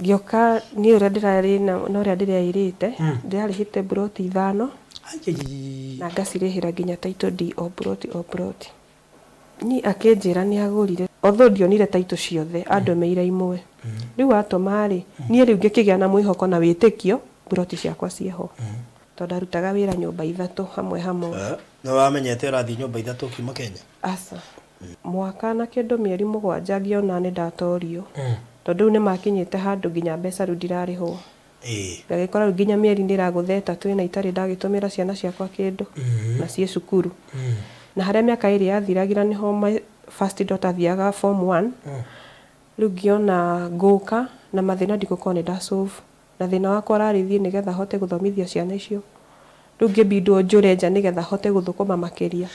Ngĩũka niĩ ũrĩa ndĩrarĩ na ũrĩa ndĩreirĩte, ndĩrarĩhĩte mburoti 5 na ngacirĩhĩra nginya title deed o mburoti o mburoti. Niĩ akĩnjĩra nĩ agũrire, although ndionire title ciothe, andũmĩire imwe. Rĩu atũma rĩ, niĩ rĩu ngĩkĩgĩa na mwĩhoko na wĩtĩkio mburoti ciakwa ciĩho. Tondũ ndarutaga wĩra nyũmba 3 hamwe hamwe. Nĩ wamenyete ũrathiĩ nyũmba 3 ũkiuma Kenya? Aca. Mwaka na kĩndũ mĩeri 7 ngĩona nĩ ndatorio. Tondũ rĩu nĩ makinyĩte handũ nginya mbeca rĩu ndirarĩhwo. Ngagĩkora rĩu nginya mĩeri nĩ ĩragũtha 3 na itarĩ ndagĩtũmĩra ciana ciakwa kĩndũ na ciĩ cukuru. Na harĩa mĩaka 2 yathiragira nĩho my first daughter athiaga form 1. Rĩu ngĩona ngũka na mathĩna ndigũkorwo nĩ ndasolve. Na thĩna wakwa ũrarĩ thiĩ nĩgetha hote gũthomithia ciana icio. Rĩu ngĩbindwo njũre nja nĩgetha hote gũthũkũma makĩria.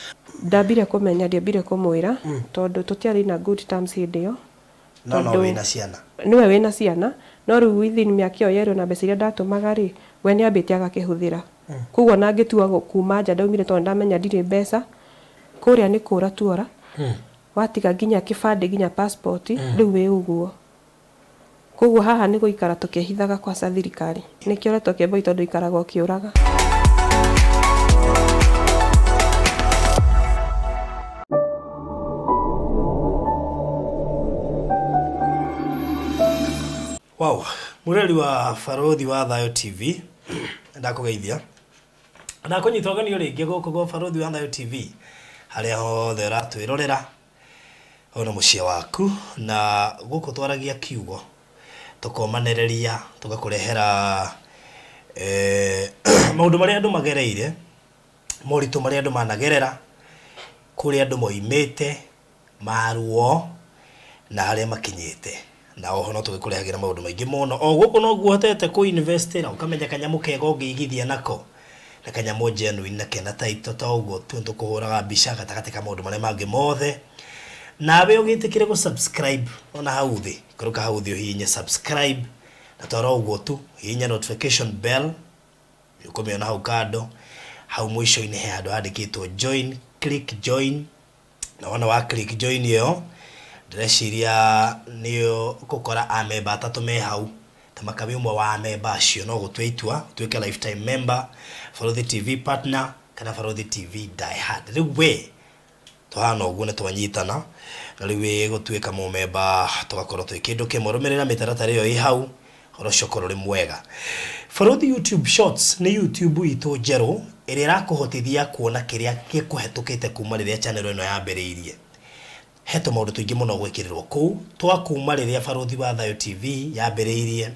Ndambire kũmenya, ndiambire kũmwĩra, tondũ tũtiarĩ na good terms hĩndĩ ĩyo. No, no, wĩna ciana. Nĩwe wĩna ciana, no rĩu within mĩaka ĩyo yerũ na mbeca iria ndatũmaga rĩ, we nĩambĩte agakĩhũthĩra. Koguo ona ngĩtua kuma nja ndaumire tondũ ndamenya ndirĩ mbeca, kũrĩa nĩ kũra tuora. Watiga nginya kĩbandĩ nginya passport, rĩu wĩ ũguo. Koguo haha nĩ gũikara tũkĩhithaga kwa thirikari. Nĩkĩo ũretwo Kemboi tondũ ikaraga ũkĩũraga. Wow, mũreri wa Barothi wa Thayo TV, ndakũgeithia. Ndakũnyita ũgeni rĩngĩ gũkũ gwa Barothi wa Thayo TV, harĩa hothe ũratwĩrorera, ũyũ nĩ mũciĩ waku, na gũkũ twaragia kiugo, tũkomanĩrĩria, tũgakũrehera, maũndũ marĩa andũ magereire, moritũ marĩa andũ managerera, kũrĩa andũ moimĩte, maruo, na harĩa makinyĩte. Na oho no tũgĩkũrehagĩra maũndũ maingĩ mũno. O gũkũ no guo ũhotete kũ-investĩra, ũkamenya kanyamũ kega ũngĩigithia nako, na kanyamũ genuine na kena title ta ũguo tu tũkũhũraga mbica gatagatĩ ka maũndũ marĩa mangĩ mothe. Nawe ũgĩtĩkĩre gũ-subscribe ona hau thĩ, ikũrũka hau thĩ ũhihinye subscribe, na twara ũguo tu hihinya notification bell, nĩũkũmĩona hau kando. Hau mũico-inĩ he handũ handĩkĩtwo join, click join, na wona wa click join ĩyo, ndĩreciria nĩyo ũgũkora amemba 3 me hau, ta makami ũmwe wa amemba acio no gũtua itua ũtuĩke lifetime member, Barothi TV partner, kana Barothi TV die hard. Rĩu we tũhana ũguo nĩ twanyitana, na rĩu wĩ gũtuĩka mũmemba tũgakorwo twĩ kĩndũ kĩmwe. Rũmĩrĩra mĩtaratara ĩyo ĩ hau, ũhoro ũcio ũkorwo ũrĩ mwega. Barothi YouTube Shorts nĩ YouTube itũ njerũ ĩrĩa ĩrakũhotithia kuona kĩrĩa gĩkũhetũkĩte kuma rĩrĩa channel ĩno yambĩrĩirie. He tũmaũndũ tũingĩ mũno gwĩkĩrĩrwo kũu, twa kuma rĩrĩa Barothi wa Thayo TV yambĩrĩirie,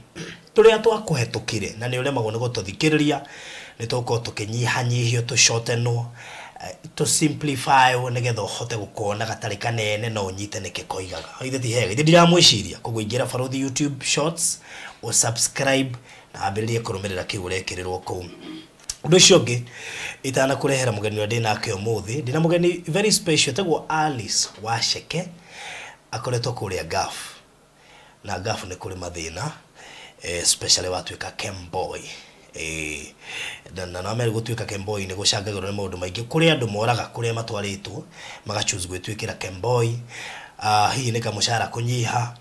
tũrĩa twakũhetũkire na nĩ ũremagwo nĩ gũtũthikĩrĩria, nĩ tũgũkorwo tũkĩnyihanyihio, tũcotenwo, tũ-simplify nĩgetha ũhote gũkona gatarĩ kanene na ũnyite nĩkĩ koigaga. Ithe ti hega, ithe ndiramwĩciria. Koguo ingĩra Barothi YouTube Shorts, ũ-subscribe na wambĩrĩrie kũrũmĩrĩra kĩu ũrekĩrĩrwo kũu. Ũndũ ũcio ũngĩ, itanakũrehera mũgeni ũrĩa ndĩnake ũmũthĩ, ndĩna mũgeni very special etagwo Alice Wacheke, akoretwo kũrĩa Gulf. Na Gulf nĩ kũrĩ mathĩna, especially watuĩka Kemboi. Na no mere gũtuĩka Kemboi nĩ gũcangagĩrwo nĩ maũndũ maingĩ. Kũrĩ andũ moraga kũrĩa matwarĩtwo, maga choose gwĩtuĩkĩra Kemboi. Hihi nĩ kamũcara kũnyiha,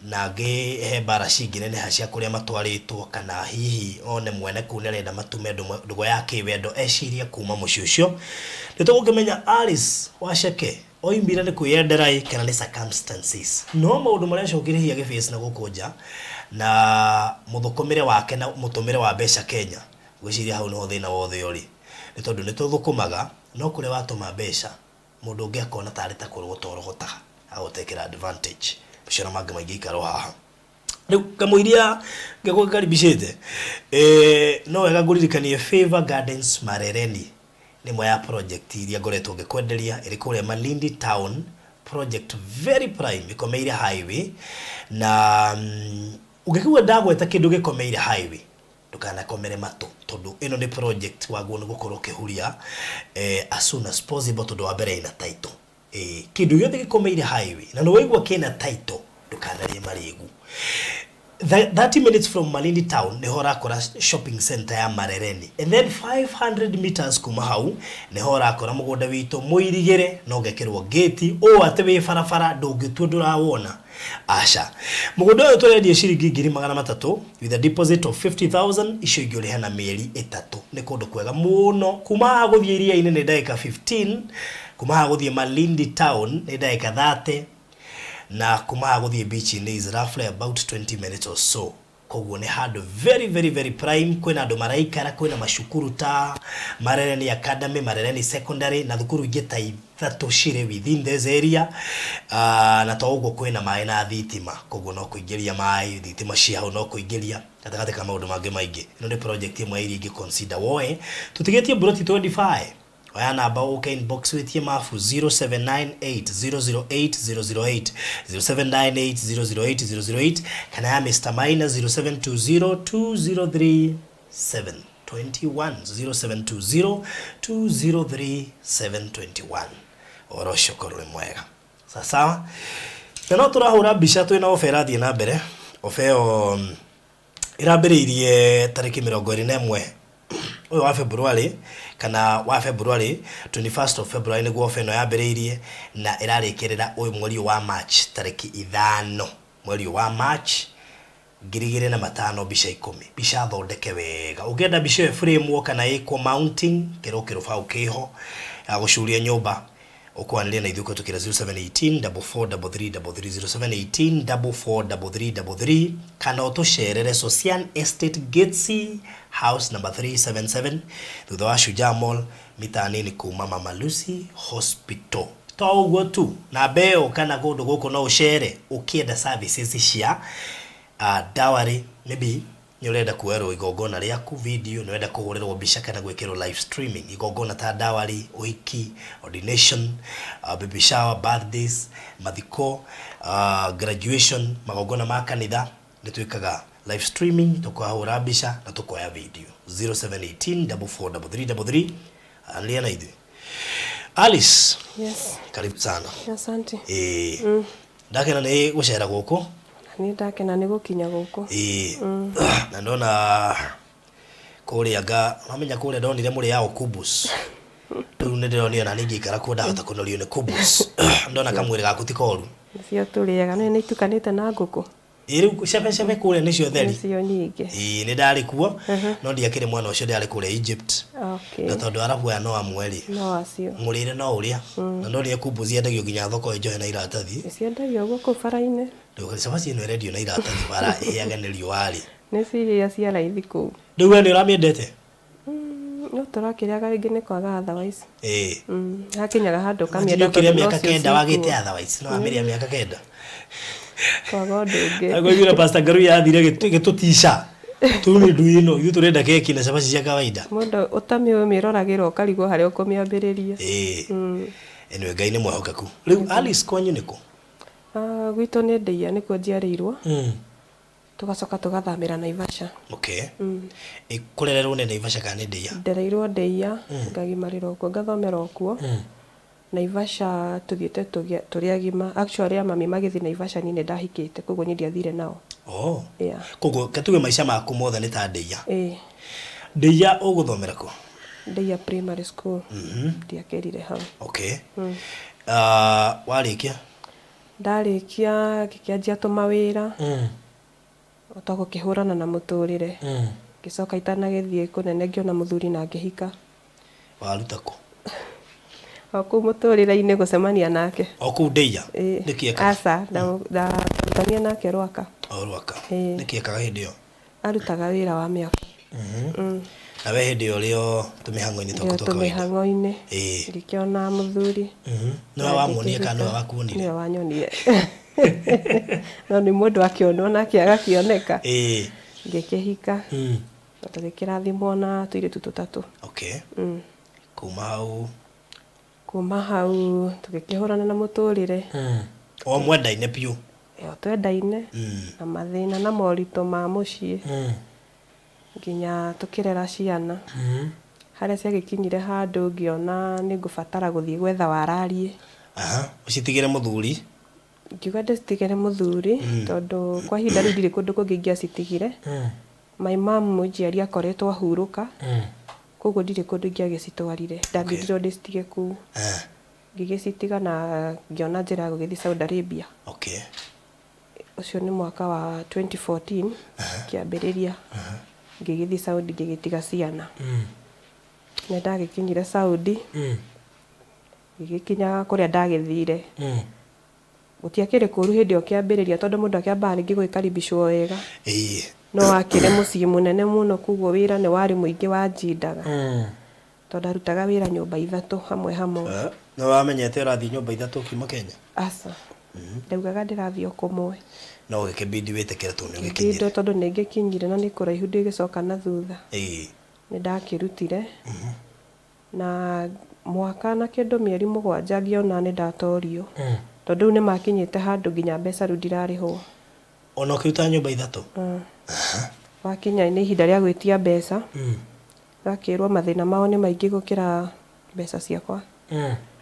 na angĩ he mbara cingĩneneha cia kũrĩa matwarĩtwo, kana hihi one mwene kũu nĩarenda matume ndũgũ ya kĩwendo ecirie kuma mũciĩ ũcio. Nĩ tũgũkĩmenya Alice Wacheke oimire nĩ kwĩyendera ĩ, kana nĩ circumstances. No maũndũ marĩa acokire hihi agĩface na gũkũ nja, na mũthũkũmĩre wake na mũtũmĩre wa mbeca Kenya, ngwĩciria hau nĩho thĩna wothe ũrĩ. Nĩ tondũ nĩ tũthũkũmaga, no kũrĩa watũma mbeca, mũndũ ũngĩ akona tarĩ ta kũrogota ũrogotaga, agũtekera advantage. Macio na mangĩ maingĩ ikaro haha. Rĩu kamũiria ngĩgũkaribicĩte, no wega ngũririkanie Favor Gardens Marereni nĩ ĩmwe ya project iria ngoretwo ngĩkwenderia, ĩrĩ kũrĩa Malindi Town, project very prime, ĩkomeire highway. Na ũngĩkĩigua ndagweta kĩndũ gĩkomeire highway, ndũkanakomere matũ, tondũ ĩno nĩ project waguo nĩ gũkorwo ũkĩhuria, as soon as possible, tondũ wa mbere ĩna title. Kĩndũ gĩothe gĩkomeire highway, na nĩ waigua kĩna title, ndũkanarĩe marĩgu. 30 minutes from Malindi Town nĩho ũrakora shopping center ya Marereni, and then 500 meters kuma hau nĩho ũrakora mũgũnda witũ mũirigĩre na ũgekĩrwo gate ũũ atĩ wĩ barabara ndũngĩtua ndũrawona. Aca mũgũnda ũyũ tũrendia ciringi 300,000 with a deposit of 50,000, icio ingĩ ũrĩhe na mĩeri 3. Nĩ kũndũ kwega mũno, kuma haha gũthiĩ iria-inĩ nĩ ndagĩka 15, kuma haha gũthiĩ Malindi town nĩ ndagĩka 30, na kuma haha gũthiĩ beach-inĩ is roughly about 20 minutes or so. Koguo nĩ handũ very very very prime, kwĩna andũ maraikara, kwĩna macukuru ta Marereni Academy, Marereni Secondary na thukuru ingĩ ta 3 cirĩ within this area. Na to ũguo kwĩna maĩ na thitima, koguo no kũingĩria maĩ, thitima cia hau no kũingĩria gatagatĩ ka maũndũ mangĩ maingĩ. Ĩno nĩ project ĩmwe iria ingĩ consider woe. Tũtigĩtie mburoti 25. Oya namba ũke inbox wĩtie mabu 0798 008 008, 0798 008 008, kana ya Mr. Maina 0720 203 721, 0720 203 721. Ũhoro ũcio ũkorwo wĩ mwega. Sawa. Na no tũrahũra mbica twĩna ofa ĩrathiĩ na mbere. Ofa ĩyo ĩrambĩrĩirie tarĩki 21 ũyũ wa February, kana wa February 21st of February nĩguo ofa ĩno yambĩrĩirie, na ĩrarĩkĩrĩra ũyũ mweri wa March tarĩki 5, mweri wa March 2005. Mbica 10, mbica thondeke wega. Ũngĩenda mbica ĩyo frame kana ĩkwo mounting, kĩro kĩrũbaũ kĩho ya gũcuria nyũmba, ũkwanĩria na ithuĩ kũhetũkĩra 0718 4433 33, 0718 4433 33, kana ũtũcerere Socian Estate Gatesy house number 377 thutha wa Shujaa Mall, mita nini kuma Mama Lucy Hospital. To ũguo tu, na mbeo kana kũndũ gũkũ no ũcere ũkĩenda services cia dowry, maybe nĩ ũrenda kuoerwo igongona rĩaku video, nĩ ũrenda kũhũrĩrwo mbica kana gwĩkĩrwo live streaming, igongona ta dowry, ũhiki, ordination, baby shower, birthdays, mathiko, graduation, magongona ma kanitha, nĩ twĩkaga live streaming, tũkahũra mbica na tũkoya video. 0718 4433 33. Anĩria na ithuĩ. Alice. Yes. Karibu sana. Asante. Ndakena nĩ gũcera gũkũ. Nĩ ndakena nĩ gũkinya gũkũ. Na ndona kũrĩa nga mamenya kũrĩa ndonire mũrĩ yao kubus. Rĩu nĩ ndĩronire na ningĩ ikara kuo ndahota kũnorio nĩ kubus. Ndona kamwĩrĩ gaku ti koru. Nĩcio tũrĩaga, nĩ itukanĩte na ngũkũ. Rĩu cebe cebe kũrĩa nĩcio theri. Nĩcio nyingĩ. Nĩ ndarĩ kuo, no ndiakĩrĩ mwana ũcio, ndarĩ kũrĩa Egypt. Okay. Na tondũ arabu aya no amwe rĩ. No acio. Mũrĩre no ũrĩa. Na ndonire kubus yendagio nginya thoko njohe na iratathi. Ciendagio gũkũ bara-inĩ. Ndũgũrĩ cabaci ĩno ĩrendio na iratathi bara ĩhĩage nĩ riũa rĩ. Nĩ ciria cia raithi kũu. Rĩu we nĩ ũramĩendete? No tũrakĩrĩaga rĩngĩ nĩ kwaga otherwise. Hakinyaga handũ ũkamĩenda Ũkĩrĩa tondũ mĩaka nocio 9 wagĩte ciĩkuo. otherwise, no wamĩrĩa mĩaka 9. Kwaga ũndũ ũngĩ. Agũigire Pastor Ngaruiya athire gĩtũtica. Tũu nĩ ndui ĩno, ithuĩ tũrenda keki na cabaci cia kawaida. Mũndũ ũtamĩũĩ mĩroragĩra ũkarigwo harĩa ũkũmĩambĩrĩria. Anyway, Ngai nĩ mwĩhokeku. Rĩu Alice kwanyu nĩ kũ? Gwitũ nĩ Ndeiya nĩkuo njiarĩirwo. Tũgacoka tũgathamĩra Naivasha. Okay. Kũrererwo nĩ Naivasha kana nĩ Ndeiya? Ndereirwo Ndeiya, ngagimarĩra okuo, ngathomera okuo. Naivasha tũthiĩte tũrĩ agima. Actually mami magĩthiĩ Naivasha niĩ nĩ ndahikĩte, koguo niĩ ndiathire nao. Oh. Yeah. Koguo katuge maica maku mothe nĩ ta Ndeiya. Ndeiya ũgũthomera kũ? Ndeiya primary school. Ndiakĩrire hau. Okay. Warĩkia? Ndarĩkia ngĩkĩanjia tũmawĩra. Ota gũkĩhũrana na mũtũrĩre. Ngĩcoka itanagĩthiĩ kũnene ngĩona mũthuri na ngĩhika. Waruta kũ? O kũu mũtũrĩre-inĩ gũcemania nake. O kũu Ndeiya? Nĩkĩ ekaga? Aca, ndarutania nake Rwaka. O Rwaka. Nĩkĩ ekaga hĩndĩ ĩyo? Arutaga wĩra wa mĩako. Na we hĩndĩ ĩyo ũrĩ o tũmĩhang'o-inĩ twaku twa kawaida? Tũmĩhang'o-inĩ. Ngĩkĩona mũthuri. Nĩwe wamuonire kana nĩwe wakuonire? Nĩwe wanyonire. No nĩ mũndũ akĩonwo nake agakĩoneka. Ngĩkĩhika. Na tũgĩkĩrathimwo na tũirĩtu tũtatũ. Okay. Kuma hau? Kuma hau tũgĩkĩhũrana na mũtũrĩre. O mwendaine biũ? O twendaine. Na mathĩna na moritũ ma mũciĩ. Nginya tũkĩrera ciana. Harĩa ciagĩkinyire handũ ngĩona nĩ ngũbatara gũthiĩ gwetha warariĩ. Ũcitigĩre mũthuri? Ngiuga ndĩcitigĩre mũthuri, tondũ kwa ihinda rĩu ndirĩ kũndũ kũngĩ ingĩacitigire. My mum mũnjiari akoretwo ahurũka. Koguo ndirĩ kũndũ ingĩagĩcitwarire. Ndangĩndirwo ndĩcitige kũu. Ngĩgĩcitiga na ngĩona njĩra ya gũgĩthiĩ Saudi Arabia. Okay. Ũcio nĩ mwaka wa 2014 kĩambĩrĩria. Ngĩgĩthiĩ Saudi ngĩgĩtiga ciana. Nĩ ndagĩkinyire Saudi. Ngĩgĩkinya kũrĩa ndagĩthire. Gũtiakĩrĩ kũru hĩndĩ ĩyo kĩambĩrĩria tondũ mũndũ akĩambaga rĩngĩ gwĩkaribicwo wega. No wakĩrĩ mũciĩ mũnene mũno koguo wĩra nĩ warĩ mũingĩ wanjindaga. Tondũ ndarutaga wĩra nyũmba ithatũ hamwe hamwe. Nĩ wamenyete ũrathiĩ nyũmba ithatũ ũkiuma Kenya? Aca. Ndaugaga ndĩrathiĩ o kũmwe. No ũgĩkĩbidi wĩtĩkĩre tondũ nĩ ũgĩkinyire. Ngĩbindwo tondũ nĩ ngĩkinyire na nĩ kũraihu ndĩgĩcoka na thutha. Nĩ ndakĩrutire. Na mwaka na kĩndũ mĩeri 7 ngĩona nĩ ndatorio. Tondũ rĩu nĩ makinyĩte handũ nginya mbeca rĩu ndirarĩhwo. Ona ũkĩruta nyũmba ithatũ? Wakinya nĩ ihinda rĩa gwĩtia mbeca. Ngakĩrwo mathĩna mao nĩ maingĩ gũkĩra mbeca ciakwa.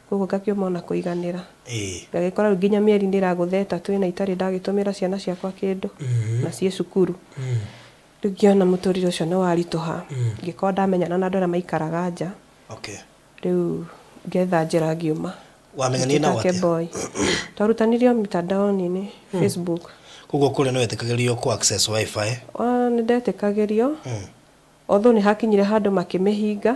Koguo ngakiuma ona kũiganĩra. Ngagĩkora rĩu nginya mĩeri nĩ ĩragũtha ĩtatũ ĩna itarĩ ndagĩtũmĩra ciana ciakwa kĩndũ. Na ciĩ cukuru. Rĩu ngĩona mũtũrĩre ũcio nĩ waritũha. Ngĩkorwo ndamenyana na andũ arĩa maikaraga nja. Rĩu ngetha njĩra ngiuma. Wamenyanire nao atĩa? Twarutanirio mitandaoni-inĩ, Facebook. Koguo kũrĩa nĩ wetĩkagĩrio kũ access wifi? Nĩ ndetĩkagĩrio. Although nĩ hakinyire handũ makĩmĩhinga.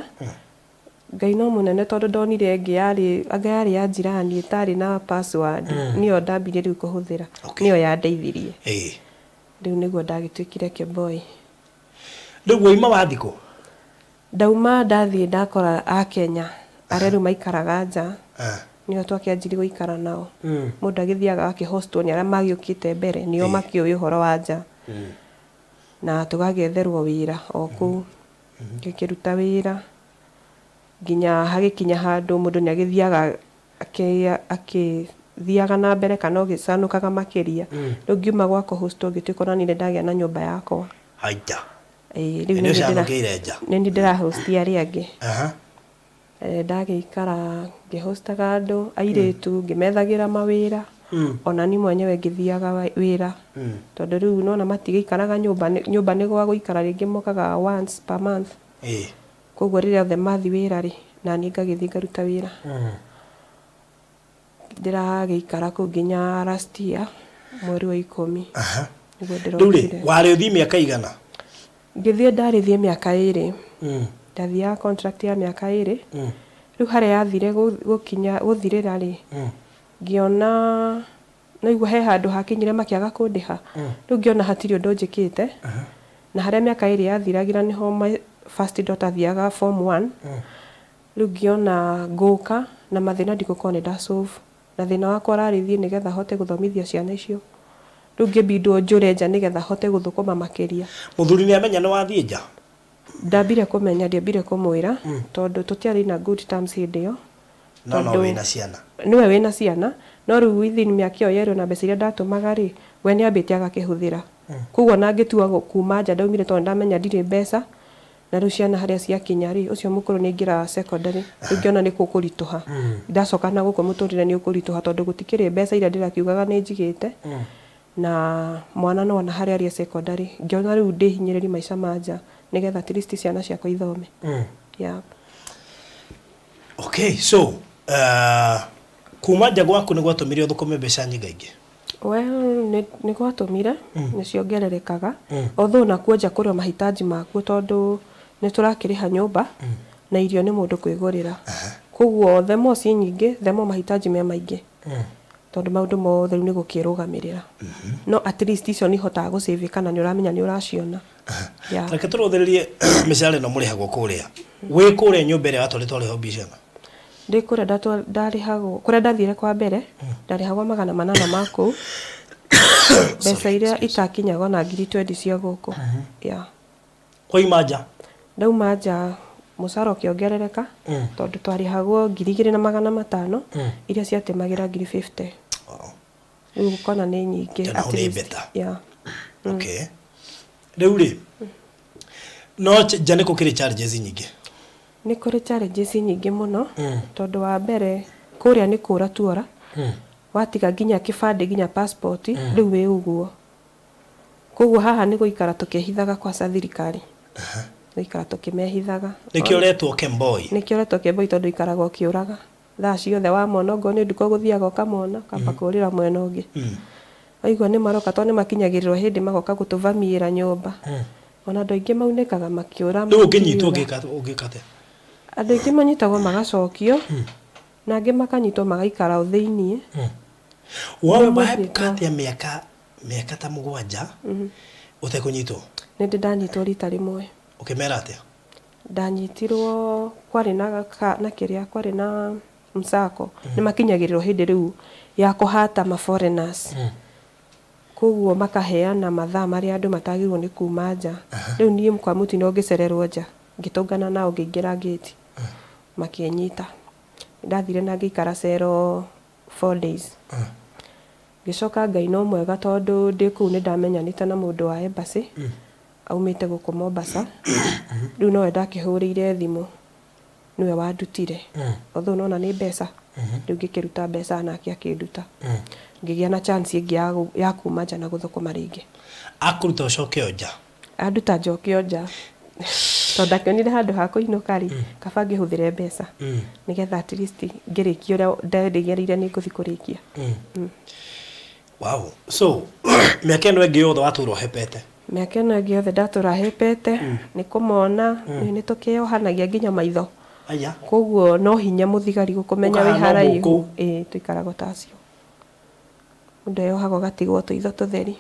Ngai no mũnene tondũ ndonire ĩngĩ yarĩ, anga yarĩ ya jirani ĩtarĩ na password. Nĩyo ndambirie rĩu kũhũthĩra. Nĩyo yandeithirie. Rĩu nĩguo ndagĩtuĩkire Kemboi. Rĩu wauma wathiĩ kũ? Ndauma ndathiĩ ndakora a Kenya arĩa rĩu maikaraga nja. Nĩo twakĩanjirie gũikara nao. Mũndũ agĩthiaga akĩhostwo nĩ arĩa magĩũkĩte mbere, nĩo makĩũĩ ũhoro wa nja. Na tũgagĩetherwo wĩra o kũu. Ngĩkĩruta wĩra nginya hagĩkinya handũ mũndũ nĩ agĩthiaga akĩthiaga na mbere kana ũgĩcanũkaga makĩria. Rĩu ngiuma gwa kũhostwo ngĩtuĩka ona niĩ nĩndagĩa na nyũmba yakwa. Haija. Rĩu Nĩ ũcanũkĩire nja? nĩ niĩ ndĩrahosti arĩa angĩ. Ndagĩikara ngĩhostaga andũ, airĩtu, ngĩmethagĩra mawĩra. Ona niĩ mwenyewe ngĩthiaga wĩra. Tondũ rĩu nĩwona matigĩikaraga nyũmba, nyũmba nĩ gwa gũikara rĩngĩ mokaga once per month. Koguo rĩrĩa othe mathiĩ wĩra rĩ, na niĩ ngagĩthiĩ ngaruta wĩra. Ndĩragĩikara kũu nginya last year, mweri wa 10. Nĩguo Rĩu rĩ, ndĩrokire. warĩ ũthiĩ mĩaka igana? Ngĩthiĩ ndarĩ thiĩ mĩaka 2. Ndathiaga contract ya mĩaka 2. Rĩu harĩa yathire gũkinya gũthirĩra rĩ, ngĩona no igua he handũ hakinyire makĩaga kũndĩha. Rĩu ngĩona hatirĩ ũndũ njĩkĩte. Na harĩa mĩaka 2 yathiragĩra nĩho my first daughter athiaga form 1. Rĩu ngĩona ngũka na mathĩna ndigũkorwo nĩ ndasolve. Na thĩna wakwa ũrarĩ thiĩ nĩgetha hote gũthomithia ciana icio. Rĩu ngĩbindwo njũre nja nĩgetha hote gũthũkũma makĩria. Mũthuri nĩ amenya nĩ wathiĩ nja? Ndambire kũmenya, ndiambire kũmwĩra, tondũ tũtiarĩ na good terms hĩndĩ ĩyo. No, no wĩna ciana. Nĩwe wĩna ciana, no rĩu within mĩaka ĩyo yerũ na mbeca iria ndatũmaga rĩ, we nĩambĩte agakĩhũthĩra. Koguo ona ngĩtua kuma nja ndaumire tondũ ndamenya ndirĩ mbeca, na rĩu ciana harĩa ciakinya rĩ, ũcio mũkũrũ nĩ aingĩra secondary, rĩu ngĩona nĩ gũkũritũha. Ndacoka na gũkũ mũtũrĩre nĩ ũkũritũha tondũ gũtikĩrĩ mbeca iria ndĩrakiugaga nĩ njigĩte. Na mwana no ona harĩa arĩ secondary, ngĩona rĩu ndĩhinyĩrĩrie maica ma nja nĩgetha at least ciana ciakwa ithome. Yeah. Okay, so kuma nja gwaku nĩ gwatũmire ũthũkũme mbeca nyingaingĩ? Well, nĩ gwatũmire, nĩ ciongererekaga. Although nakuo nja kũrĩ o mahitaji makuo tondũ nĩ tũrakĩrĩha nyũmba na irio nĩ mũndũ kwĩgũrĩra. Koguo the more ciĩ nyingĩ, the more mahitaji me maingĩ. Tondũ maũndũ mothe rĩu nĩ gũkĩrũgamĩrĩra. No at least icio nĩ ihotaga gũsave kana nĩ ũramenya nĩ ũraciona. Yeah. Reke tũrũthĩrĩrie mĩcara ĩno mũrĩhagwo kũrĩa. Wĩ kũrĩa nyũmba ĩrĩa watwarĩtwo rĩho mbia cigana? Ndĩ kũrĩa ndarĩhagwo, kũrĩa ndathire kwa mbere, ndarĩhagwo 800 ma kũu. Mbeca iria itakinyaga ona ngiri 20 cia gũkũ. Yeah. Wauma nja? Ndauma nja mũcara ũkĩongerereka, tondũ twarĩhagwo 2500, iria ciatĩmagĩra ngiri 50. Rĩu ũkona nĩ nyingĩ. Tena hau nĩ better. Yeah. Okay. Rĩu rĩ, no nja nĩ gũkĩrĩ challenges nyingĩ? Nĩ kũrĩ challenges nyingĩ mũno, tondũ wa mbere kũrĩa nĩ kũra tuora. Watiga nginya kĩbandĩ nginya passport, rĩu wĩ ũguo. Koguo haha nĩ gũikara tũkĩhithaga kwaca thirikari. Gũikara tũkĩmehithaga. Nĩkĩo ũretwo Kemboi? Nĩkĩo ũretwo Kemboi tondũ ikaraga ũkĩũraga. Thaa ciothe wamona ongorwo nĩ nduka ũgũthiaga ũkamona, ũkamba kũũrĩra mwena ũngĩ. Waigua nĩ maroka tondũ nĩ makinyagĩrĩrwo hĩndĩ magoka gũtũvamiĩra nyũmba. Ona andũ aingĩ maunĩkaga makĩũra. Rĩu ũngĩnyitwo makiura. ũngĩka atĩa? Andũ aingĩ manyitagwo magacokio, na angĩ makanyitwo magaikara o thĩiniĩ. Wawe Nĩ wahepũka atĩa mĩaka ta 7 ũtekũnyitwo? Nĩ ndĩ ndanyitwo rita rĩmwe. Ũkĩmera atĩa? Ndanyitirwo kwarĩ na na kĩrĩa kwarĩ na msako. Nĩ makinyagĩrĩrwo hĩndĩ rĩu ya kũhata ma foreigners. Koguo makaheana mathaa marĩa andũ matagĩrĩirwo nĩ kuma nja. Rĩu niĩ kwa mũtino ngĩcererwo nja, ngĩtũngana nao ngĩingĩra ngĩti. Makĩnyita. Ndathire na ngĩikara cero 4 days. Ngĩcoka Ngai no mwega tondũ ndĩ kũu nĩ ndamenyanĩte na mũndũ wa embassy. Aumĩte gũkũ Mombasa. Rĩu nowe ndakĩhũrĩire thimũ. Nĩwe wandutire. Although nona nĩ mbeca. Rĩu ngĩkĩruta mbeca nake akĩnduta. Ngĩgĩa na chance ĩngĩ ya kuma nja na gũthũkũma rĩngĩ. Akũruta ũcoke o nja? Anduta njoke o nja. Tondũ ndakĩonire handũ ha kũinũka rĩ, kaba ngĩhũthĩre mbeca. Nĩgetha at least ngĩrĩkie ũrĩa nderĩgĩrĩire nĩ ngũthiĩ kũrĩkia. Wow. So, mĩaka ĩno ĩngĩ yothe watũra ũhepete? Mĩaka ĩno ĩngĩ yothe ndatũra hepete, nĩ kũmona, nĩ tũkĩohanagia nginya maitho. Aya. Koguo no hinya mũthigari gũkũmenya wĩ Ũkahana haraihu. mũkũu. Ĩĩ, tũikaraga ta acio. Mũndũ eyohaga ũgatigwo tũitho tũtheri.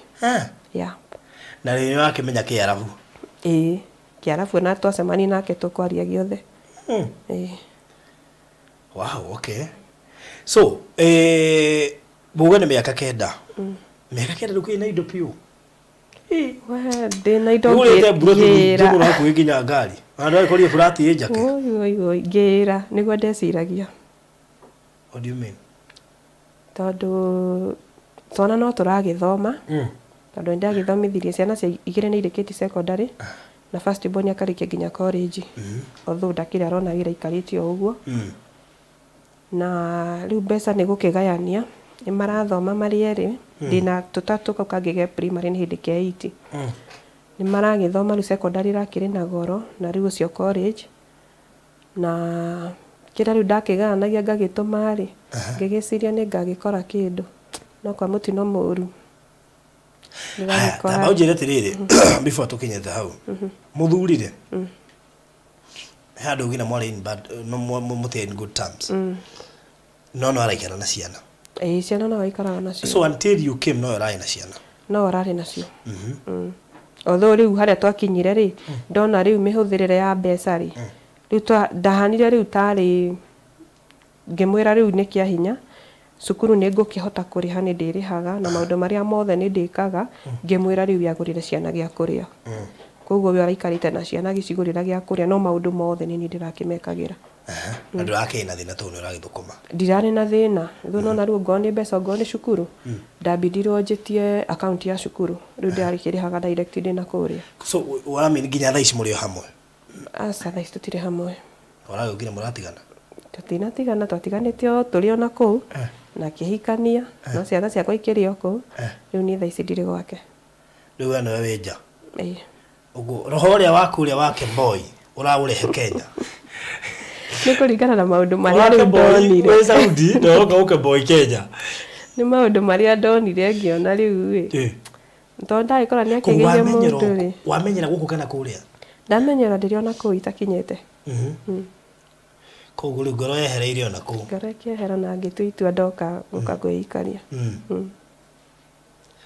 Yeah. Na rĩrĩa wakĩmenya Kĩarabu? Ĩĩ, Kĩarabu na twacemania nake tũkwaria gĩothe. Ĩĩ. Wow, okay. So, muge nĩ mĩaka 9. Mĩaka 9 ndũkĩrĩ na indo piũ. We, ndĩ na indo Ũgũrĩte mburoti nyingĩ ngĩra. mũno hakuhĩ nginya ngari. Ona ndwagĩkorire burati ĩ njake. Oi, oi, oi, ngĩra, nĩguo ndeciragia. What do you mean? Tondũ twana no tũragĩthoma. Tondũ nĩ ndagĩthomithirie ciana cia igĩrĩ nĩ irĩkĩtie secondary na first born akarĩkia nginya college. Although ndakĩrĩ arona wĩra aikarĩte o ũguo. Na rĩu mbeca nĩ gũkĩgayania, nĩ marathoma marĩ erĩ, ndĩna tũtatũ kau kangĩ ke primary nĩ hĩndĩ ke 8. Nĩ maragĩthoma rĩu secondary ĩrakĩrĩ na goro na rĩu ũcio college. Na kĩrĩa rĩu ndakĩgayanagia ngagĩtũma rĩ, ngĩgĩciria nĩ ngagĩkora kĩndũ. No kwa mũtino mũru. Haya, tamba ũnjĩre atĩrĩrĩ, before tũkinyĩte hau. Mũthurire. He handũ nginya mwarĩ in bad, no mũtiarĩ in good terms. No no araikara na ciana. Ĩĩ, ciana no aikaraga nacio. So until you came no ũrarĩ na ciana. No ararĩ nacio. Although rĩu harĩa twakinyire rĩ, ndona rĩu mĩhũthĩrĩre ya mbeca rĩ, rĩu ndahanire rĩu tarĩ ngĩmwĩra rĩu nĩ kĩa hinya, cukuru nĩ ngũkĩhota kũrĩha nĩ ndĩrĩhaga na maũndũ marĩa mothe nĩ ndĩkaga, ngĩmwĩra rĩu agũrĩre ciana gĩa kũrĩa. Koguo we araikarĩte na ciana agĩcigũrĩra gĩa kũrĩa no maũndũ mothe nĩ niĩ ndĩrakĩmekagĩra. Na ndũrakĩrĩ na thĩna tondũ nĩ ũragĩthũkũma. Ndirarĩ na thĩna. Rĩu nona rĩu ongorwo nĩ mbeca ongorwo nĩ cukuru, ndambindirwo njĩtie account ya cukuru. Rĩu ndĩrakĩrĩhaga direct ndĩna kũrĩa. So ũramini nginya thaa ici mũrĩ o hamwe? Aca, thaa ici tũtirĩ hamwe. Ũragĩũkire mũratigana? Tũtinatigana, twatiganĩte o tũrĩ o na kũu. Na akĩhikania, no ciana ciakwa ikĩrĩ o kũu. Rĩu niĩ thaa ici ndirĩ gwake. Rĩu we nĩwe wĩ nja? Ĩĩ. Ũguo roho ũrĩa waku ũrĩa wa Kemboi ũraũrehe Kenya? Nĩ kũringana na maũndũ marĩa rĩu Wa Kemboi ndonire. wĩ Saudi na ũroka ũkemboi Kenya. Nĩ maũndũ marĩa ndonire ngĩona rĩu ĩ. Tondũ ndagĩkora nĩ akĩgĩire mũndũ rĩ. Wamenyera gũkũ kana kũrĩa? Ndamenyera ndĩrĩ ona kũu itakinyĩte. Koguo rĩu ngoro yehereire ona kũu. Ngoro ĩkĩehera na ngĩtua itua ndoka gũka kwĩikaria.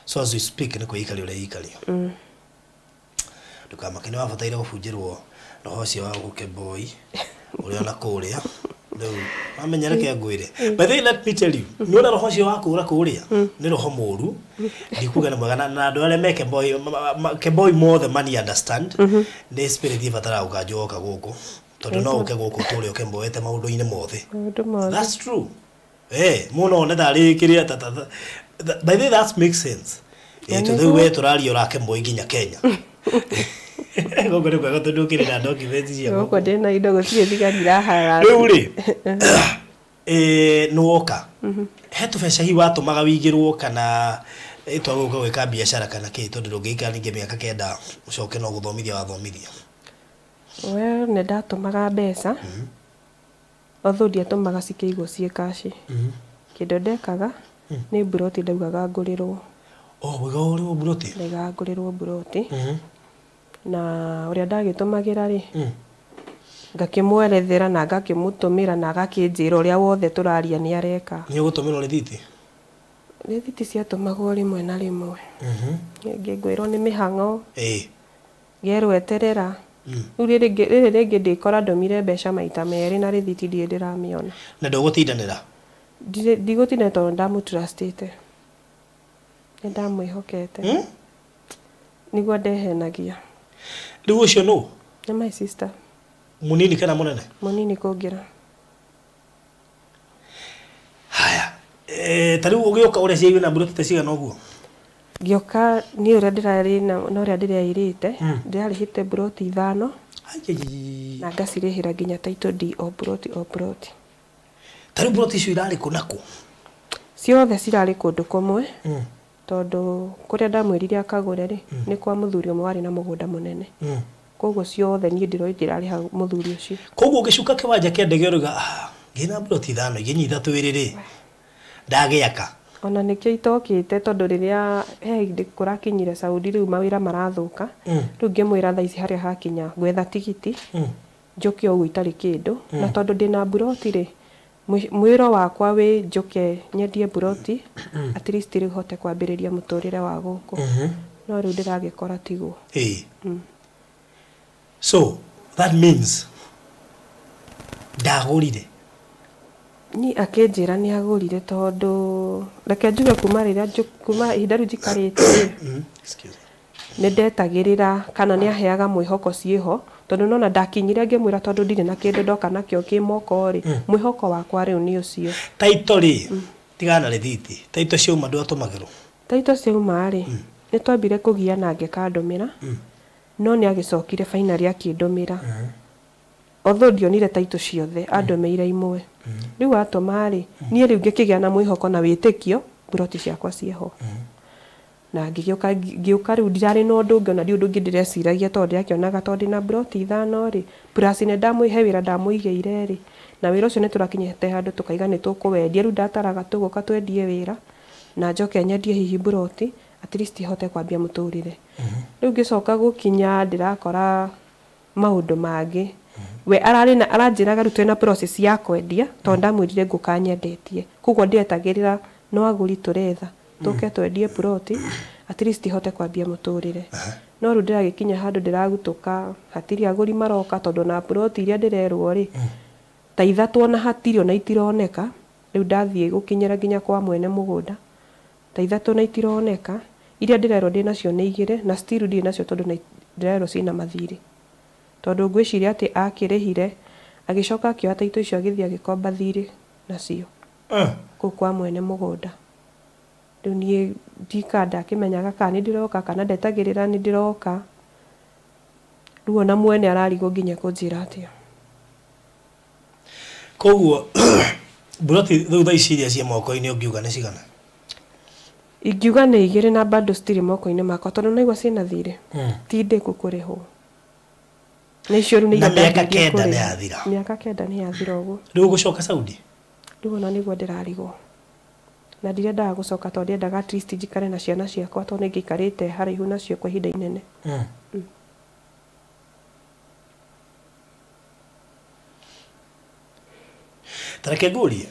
So as we speak nĩ kwĩikaria ũreikaria. Ndũkamake nĩ wabataire gũbunjĩrwo roho ũcio wa gũkemboi ũrĩa ona kũrĩa. Rĩu wamenya reke ngwĩre. By the way, let me tell you, nĩ roho ũcio wa kũra kũrĩa nĩ roho mũru. Ndikuga nĩ mwega na andũ arĩa me Kemboi, Kemboi mothe money understand. Nĩ spirit ĩbataraga gũkanjwo woka gũkũ. Tondũ no ũke gũkũ ũtũre ũkemboete maũndũ-inĩ mothe. Maũndũ mothe. That's true. Mũno one tarĩ kĩrĩa ta ta. By the way, that makes sense. Tondũ rĩu we tũraria ũrakemboi nginya Kenya. Gũkũ nĩ kwega tondũ ũkĩrĩ na documents cia Gũkũ ndĩna indo gũtirĩ thigari irahara. Rĩu rĩ, nĩ woka. He tũbeca hihi watũmaga wĩigĩrwo kana ĩtwa gũka gwĩka biacara kana kĩ tondũ ndũngĩikara ningĩ mĩaka 9 ũcoke no gũthomithia wathomithia. We nĩ ndatũmaga mbeca. Although ndiatũmaga cikĩigwo ciĩ cash. Kĩndũ ndekaga nĩ mburoti ndaugaga ngũrĩrwo. Oh, wĩga mburoti? Ndaigaga ngũrĩrwo mburoti. Na ũrĩa ndagĩtũmagĩra rĩ, ngakĩmwerethera na ngakĩmũtũmĩra na agakĩnjĩra ũrĩa wothe tũraria nĩ areka. Nĩ ũgũtũmĩrwo rĩthiti? Rĩthiti ciatũmagwo rĩmwe na rĩmwe. Rĩngĩ ngwĩrwo nĩ mĩhang'o. Ngerwo eterera. Rĩu rĩrĩ rĩngĩ ndĩkora ndũmire mbeca maita merĩ na rĩthiti ndirĩ ndĩramĩona. Na ndũgũtindanĩra? Ndigũtindanĩra tondũ ndamũtrustĩte. Nĩ ndamwĩhokete. Nĩguo ndehenagia. Rĩu ũcio nũ? Nĩ my sister. Mũnini kana mũnene? Mũnini kũngĩra. Haya. Ta rĩu ũgĩũka ũrĩa ciaigua na mburoti ta cigana ũguo? Ngĩũka niĩ ũrĩa ndĩrarĩ na ũrĩa ndĩreirĩte, ndĩrarĩhĩte mburoti 5 na ngacirĩhĩra nginya title deed o mburoti o mburoti. Ta rĩu mburoti icio irarĩ kũ na kũ? Ciothe cirarĩ kũndũ kũmwe. Tondũ kũrĩa ndamwĩrire akagũre rĩ, nĩ kwa mũthuri ũmwe warĩ na mũgũnda mũnene. Koguo ciothe niĩ ndĩrarĩha mũthuri ũcio. Koguo ũgĩcuka kĩwanja kĩa ndege ũrauga, ngĩna mburoti 5 ingĩnyita twĩrĩ rĩ, ndagĩaka. Ona nĩkĩo itokĩte tondũ rĩrĩa he hĩndĩ kũrakinyire Saudi rĩu mawĩra marathũka. Rĩu ngĩmwĩra thaa ici harĩa hakinya ngwetha tigiti, njũke ũguo itarĩ kĩndũ. Na tondũ ndĩna mburoti rĩ, mwĩro wakwa wĩ njũke nyendie mburoti, at least rĩu hote kwambĩrĩria mũtũrĩre wa gũkũ. No rĩu ndĩragĩkora tiguo. So that means ndagũrire. Ni akĩnjĩra nĩ agũrire tondũ reke njuge kuma rĩrĩa kuma ihinda rĩu njikarĩte rĩ, nĩ ndetagĩrĩra kana nĩ aheaga mwĩhoko ciĩho tondũ nona ndakinyire ngĩmwĩra tondũ ndirĩ na kĩndũ ndoka nakĩo kĩ moko rĩ, mwĩhoko wakwa rĩu nĩ ũcio. Taito rĩ, tigana na rĩthiti, taito ciauma ndwatũmagĩrwo? Taito ciauma rĩ, nĩ twambire kũgiana ngĩkandũmĩra, no nĩ agĩcokire finally akĩndũmĩra. Although ndionire taito ciothe, andũmĩire imwe. Rĩu atũma rĩ, niĩ rĩu ngĩkĩgĩa na mwĩhoko na wĩtĩkio mburoti ciakwa ciĩho. Na ngĩgĩũka ngĩũka rĩu ndirarĩ na ũndũ ũngĩ ona ndi ũndũ ũngĩ ndĩreciragia tondũ ndĩrakĩonaga tondũ ndĩna mburoti 5 rĩ, plus nĩ ndamũhe wĩra ndamũigĩire rĩ, na wĩra ũcio nĩ tũrakinyĩte handũ tũkaiga nĩ tũkũwendia. Rĩu ndataraga tũgũka twendie wĩra na njoke nyendie hihi mburoti at least hote kwambia mũtũrĩre. Rĩu ngĩcoka gũkinya ndĩrakora maũndũ mangĩ. We ararĩ na aranjĩraga rĩu twĩna process ya kwendia tondũ ndamwĩrire ngũka nyendetie. Koguo ndĩretagĩrĩra no agũri tũretha tũke twendie ploti at least hote kwambia mũtũrĩre. No rĩu ndĩragĩkinya handũ ndĩragutũka hatirĩ agũri maroka tondũ na ploti iria ndĩrerwo rĩ, ta 3 ona hatirĩ ona itironeka. Rĩu ndathiĩ gũkinyĩra nginya kwa mwene mũgũnda, ta 3 na itironeka. Iria ndĩrerwo ndĩnacio nĩ 2 na still ndirĩ nacio tondũ ndĩrerwo ciĩna mathirĩ. Tondũ ngwĩciria atĩ akĩrĩhire agĩcoka akĩoya taito icio agĩthiĩ agĩkomba thirĩ nacio kũu kwa mwene mũgũnda. Rĩu niĩ ndika ndakĩmenyaga kana nĩ ndĩroka kana ndetagĩrĩra nĩ ndĩroka. Rĩu ona mwene ararigwo nginya kũnjĩra atĩa. Koguo mburoti rĩu thaa ici iria ciĩ moko-inĩ ũngiuga nĩ cigana? Ingiuga nĩ 2 na bado citirĩ moko-inĩ makwa tondũ naigua ciĩna thirĩ. Ti ndĩku kũrĩhwo. Nĩ icio rĩu nĩ Na iria mĩaka ndambĩrĩirie 9 nĩ kũrĩha. yathira. Mĩaka 9 nĩ yathira ũguo. Rĩu ũgũcoka Saudi? Rĩu ona nĩguo ndĩrarigwo. Na ndirendaga gũcoka tondũ ndiendaga at least njikare na ciana ciakwa tondũ nĩ ngĩikarĩte haraihu nacio kwa ihinda inene. Ta reke ngũrie,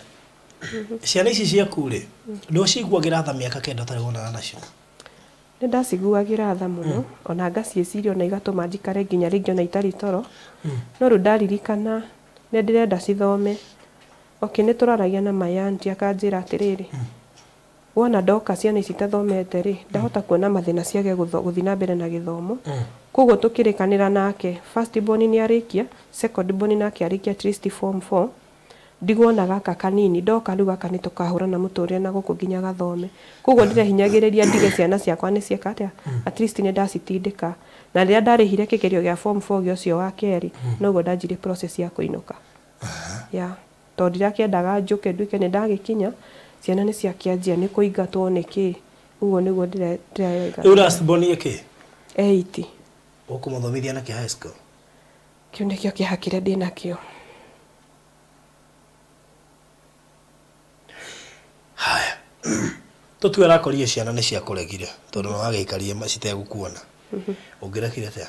ciana ici ciaku rĩ, nĩ ũciguagĩra tha mĩaka 9 ũtarĩ wonana nacio? Nĩ ndaciguagĩra tha mũno, ona ngaciĩciria ona igatũma njikare nginya rĩngĩ ona itarĩ toro. No rĩu ndaririkana nĩ ndĩrenda cithome. Okay, nĩ tũraragia na my auntie akanjĩra atĩrĩrĩ, wona ndoka ciana ici itathomete rĩ, ndahota kuona mathĩna ciage gũthiĩ na mbere na gĩthomo. Koguo tũkĩrĩkanĩra nake, first born nĩ arĩkia, second born nake arĩkia at least form 4. Ndigwona gaka kanini, ndoka rĩu gaka nĩ tũkahũrana mũtũrĩre na gũkũ nginya gathome. Koguo ndĩrehinyagĩrĩria ndige ciana ciakwa nĩ cieka atĩa, at least nĩ ndacitindĩka. Na rĩrĩa ndarĩhire kĩgerio gĩa form 4 gĩa ũcio wa kerĩ, noguo ndanjirie process ya kũinũka. Yeah. Tondũ ndirakĩendaga njũke nduĩke nĩ ndagĩkinya, ciana nĩ ciakĩanjia nĩ kũingatwo nĩ kĩ. Ũguo nĩguo ndĩreka. Rĩu last born nĩ kĩ? 8. Ũkũmũthomithia nakĩ high school? Kĩu nĩkĩo kĩeha kĩrĩa ndĩnakĩo. Haya. Tũtue arakorire ciana nĩ ciakũregire tondũ no wagĩikarie citegũkuona. Ũngĩrekire atĩa?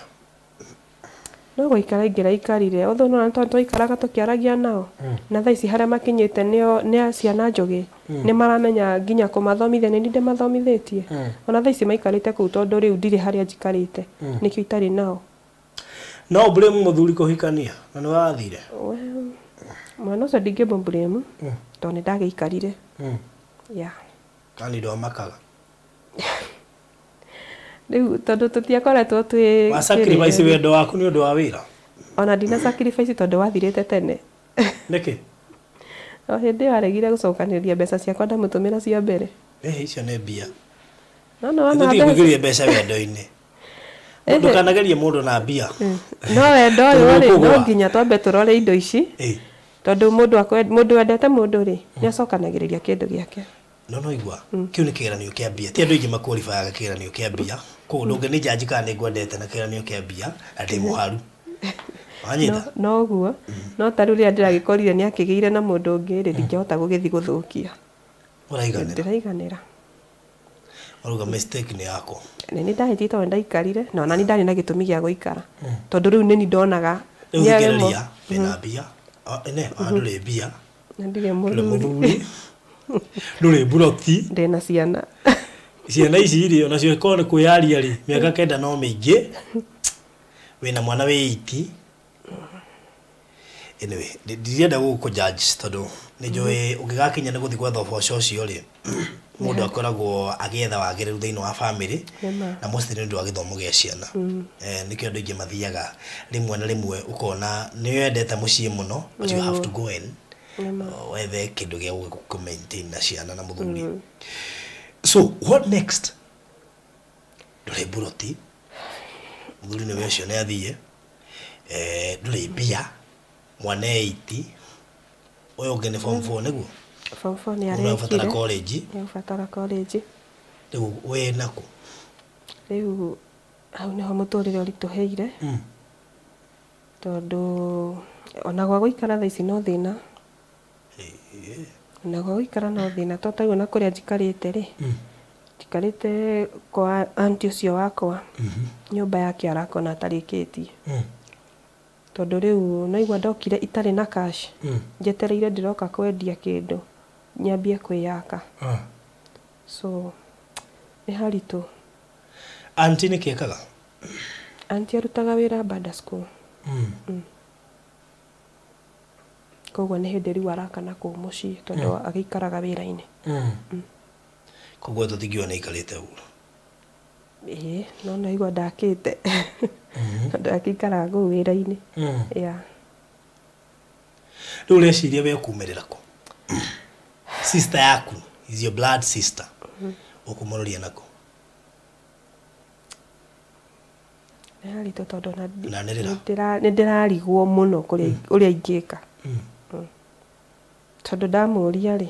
No gũikara ingĩraikarire, although no tondũ twaikaraga tũkĩaragia nao, na thaa ici harĩa makinyĩte nĩo nĩ ciana njũgĩ, nĩ maramenya nginya kũmathomithia nĩ niĩ ndĩmathomithĩtie. Ona thaa ici maikarĩte kũu tondũ rĩu ndirĩ harĩa njikarĩte, nĩkĩo itarĩ nao. No blame mũthuri kũhikania na nĩ wathire. Well, mwana ũcio ndingĩmũ blame tondũ nĩ ndagĩikarire. Yeah. Kana ndwamakaga. Rĩu tondũ tũtiakoretwo twĩ Wa sacrifice wendo waku nĩ ũndũ wa wĩra. Ona ndina sacrifice tondũ wathirĩte tene. Nĩkĩ? O hĩndĩ ĩyo aregire gũcokanĩrĩria mbeca ciakwa ndamũtũmĩra cia mbere. Icio nĩ mbia. No no wona Tũtige mbeca. kũingĩria mbeca wendo-inĩ. Ndũkanagerie mũndũ na mbia. No wendo ũyũ rĩ, no Tondũ nginya twambe tũrore indo ici. Tondũ mũndũ wendete mũndũ rĩ, nĩ acokanagĩrĩria kĩndũ gĩake. No igua kĩu nĩ kĩgeranio kĩa mbia. Ti andũ aingĩ maqualifyaga kĩgeranio kĩa mbia. Koguo ndũngĩ nĩ judge kana nĩ ngwendete na kĩgeranio kĩa mbia na ndĩ mũharu. Wanyita? No ũguo, no ta rĩu rĩrĩa ndĩragĩkorire nĩ akĩgĩire na mũndũ ũngĩ rĩ, ndingĩhota gũgĩthiĩ gũthũkia. Ũraiganĩra. Ndĩraiganĩra. Ũrauga mistake nĩ yakwa. Nĩ nĩ ndahĩtie tondũ ndaikarire, na ona niĩ ndarĩ na gĩtũmi gĩa gũikara. Tondũ rĩu nĩ niĩ ndonaga Rĩu nĩaremwo. thikĩrĩria, wĩna mbia. Ene, ona ndũrĩ mbia. Na ndirĩ Ndũrĩ mũthuri. mũthuri. Ndũrĩ mburoti. Ndĩna ciana. Ciana ici rĩ, onacio korwo nĩ kwĩyaria rĩ, mĩaka 9 no mĩingĩ. Wĩna mwana wĩ 8. Anyway, ndirenda gũkũ judge tondũ nĩ njũĩ ũngĩgakinya nĩ gũthiĩ gwetha ũboco ũcio rĩ, mũndũ akoragwo agĩetha wagĩrĩru thĩinĩ wa family Nĩma. na mostly nĩ ũndũ wa gĩthomo gĩa ciana. Nĩkĩo andũ aingĩ mathiaga rĩmwe na rĩmwe ũkona nĩ wendete mũciĩ mũno but you have to go in Nĩma. wethe kĩndũ gĩa gũkũ maintain na ciana na mũthuri. So what next? Ndũrĩ mburoti, mũthuri nĩwe ũcio nĩ athiĩ, ndũrĩ mbia, mwana e 8, ũyũ ũngĩ nĩ form 4 nĩguo? Form 4 nĩ Ũyũ ũrabatara arekire. college. Nĩ ũbatara college. Rĩu wĩ nakũ? Rĩu hau nĩho mũtũrĩre ũritũhĩire. Tondũ ona gwa gũikara thaa ici no thĩna. Ona gwa gũikara no thĩna tondũ ta rĩu ona kũrĩa njikarĩte rĩ, njikarĩte kwa aunty ũcio wakwa, nyũmba yake arakona atarĩkĩtie. Tondũ rĩu naigua ndokire itarĩ na cash, njetereire ndĩroka kwendia kĩndũ nyambie kwĩyaka. So nĩ haritũ. Aunty nĩkĩ ekaga? Aunty arutaga wĩra Banda school. Koguo nĩ hĩndĩ rĩu arakana kũu mũciĩ tondũ agĩikaraga wĩra-inĩ. Koguo tũtingiuga nĩ aikarĩte ũguo. Ĩĩ, no naigua ndakĩte. Tondũ akĩikaraga kũu wĩra-inĩ. Yeah. Rĩu ũreciria we ũkumĩrĩra kũ? Sister yaku is your blood sister. Ũkũmũroria nakũ? Nĩ haritũ tondũ ona Na nĩrĩra. nĩ ndĩrarigwo mũno kũrĩa ũrĩa ingĩka. Tondũ ndamũria rĩ,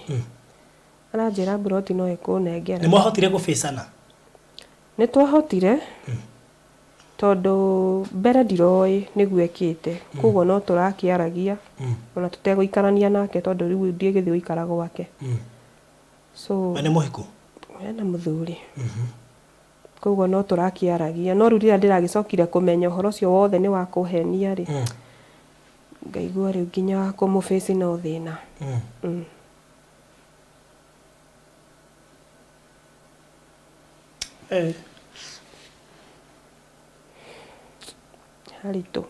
aranjĩra mburoti no ĩkũnengera. Nĩ mwahotire gũbĩcana? Nĩ twahotire tondũ mbere ndiroĩ nĩguo ekĩte, koguo no tũrakĩaragia ona tũtegũikarania nake tondũ rĩu ndiĩgĩthiĩ gũikara gwake. So We nĩ mũhiku? Ena mũthuri. Koguo no tũrakĩaragia, no rĩu rĩrĩa ndĩragĩcokire kũmenya ũhoro ũcio wothe nĩ wa kũhenia rĩ, ngaigua rĩu nginya kũmũbĩci no thĩna. Haritũ.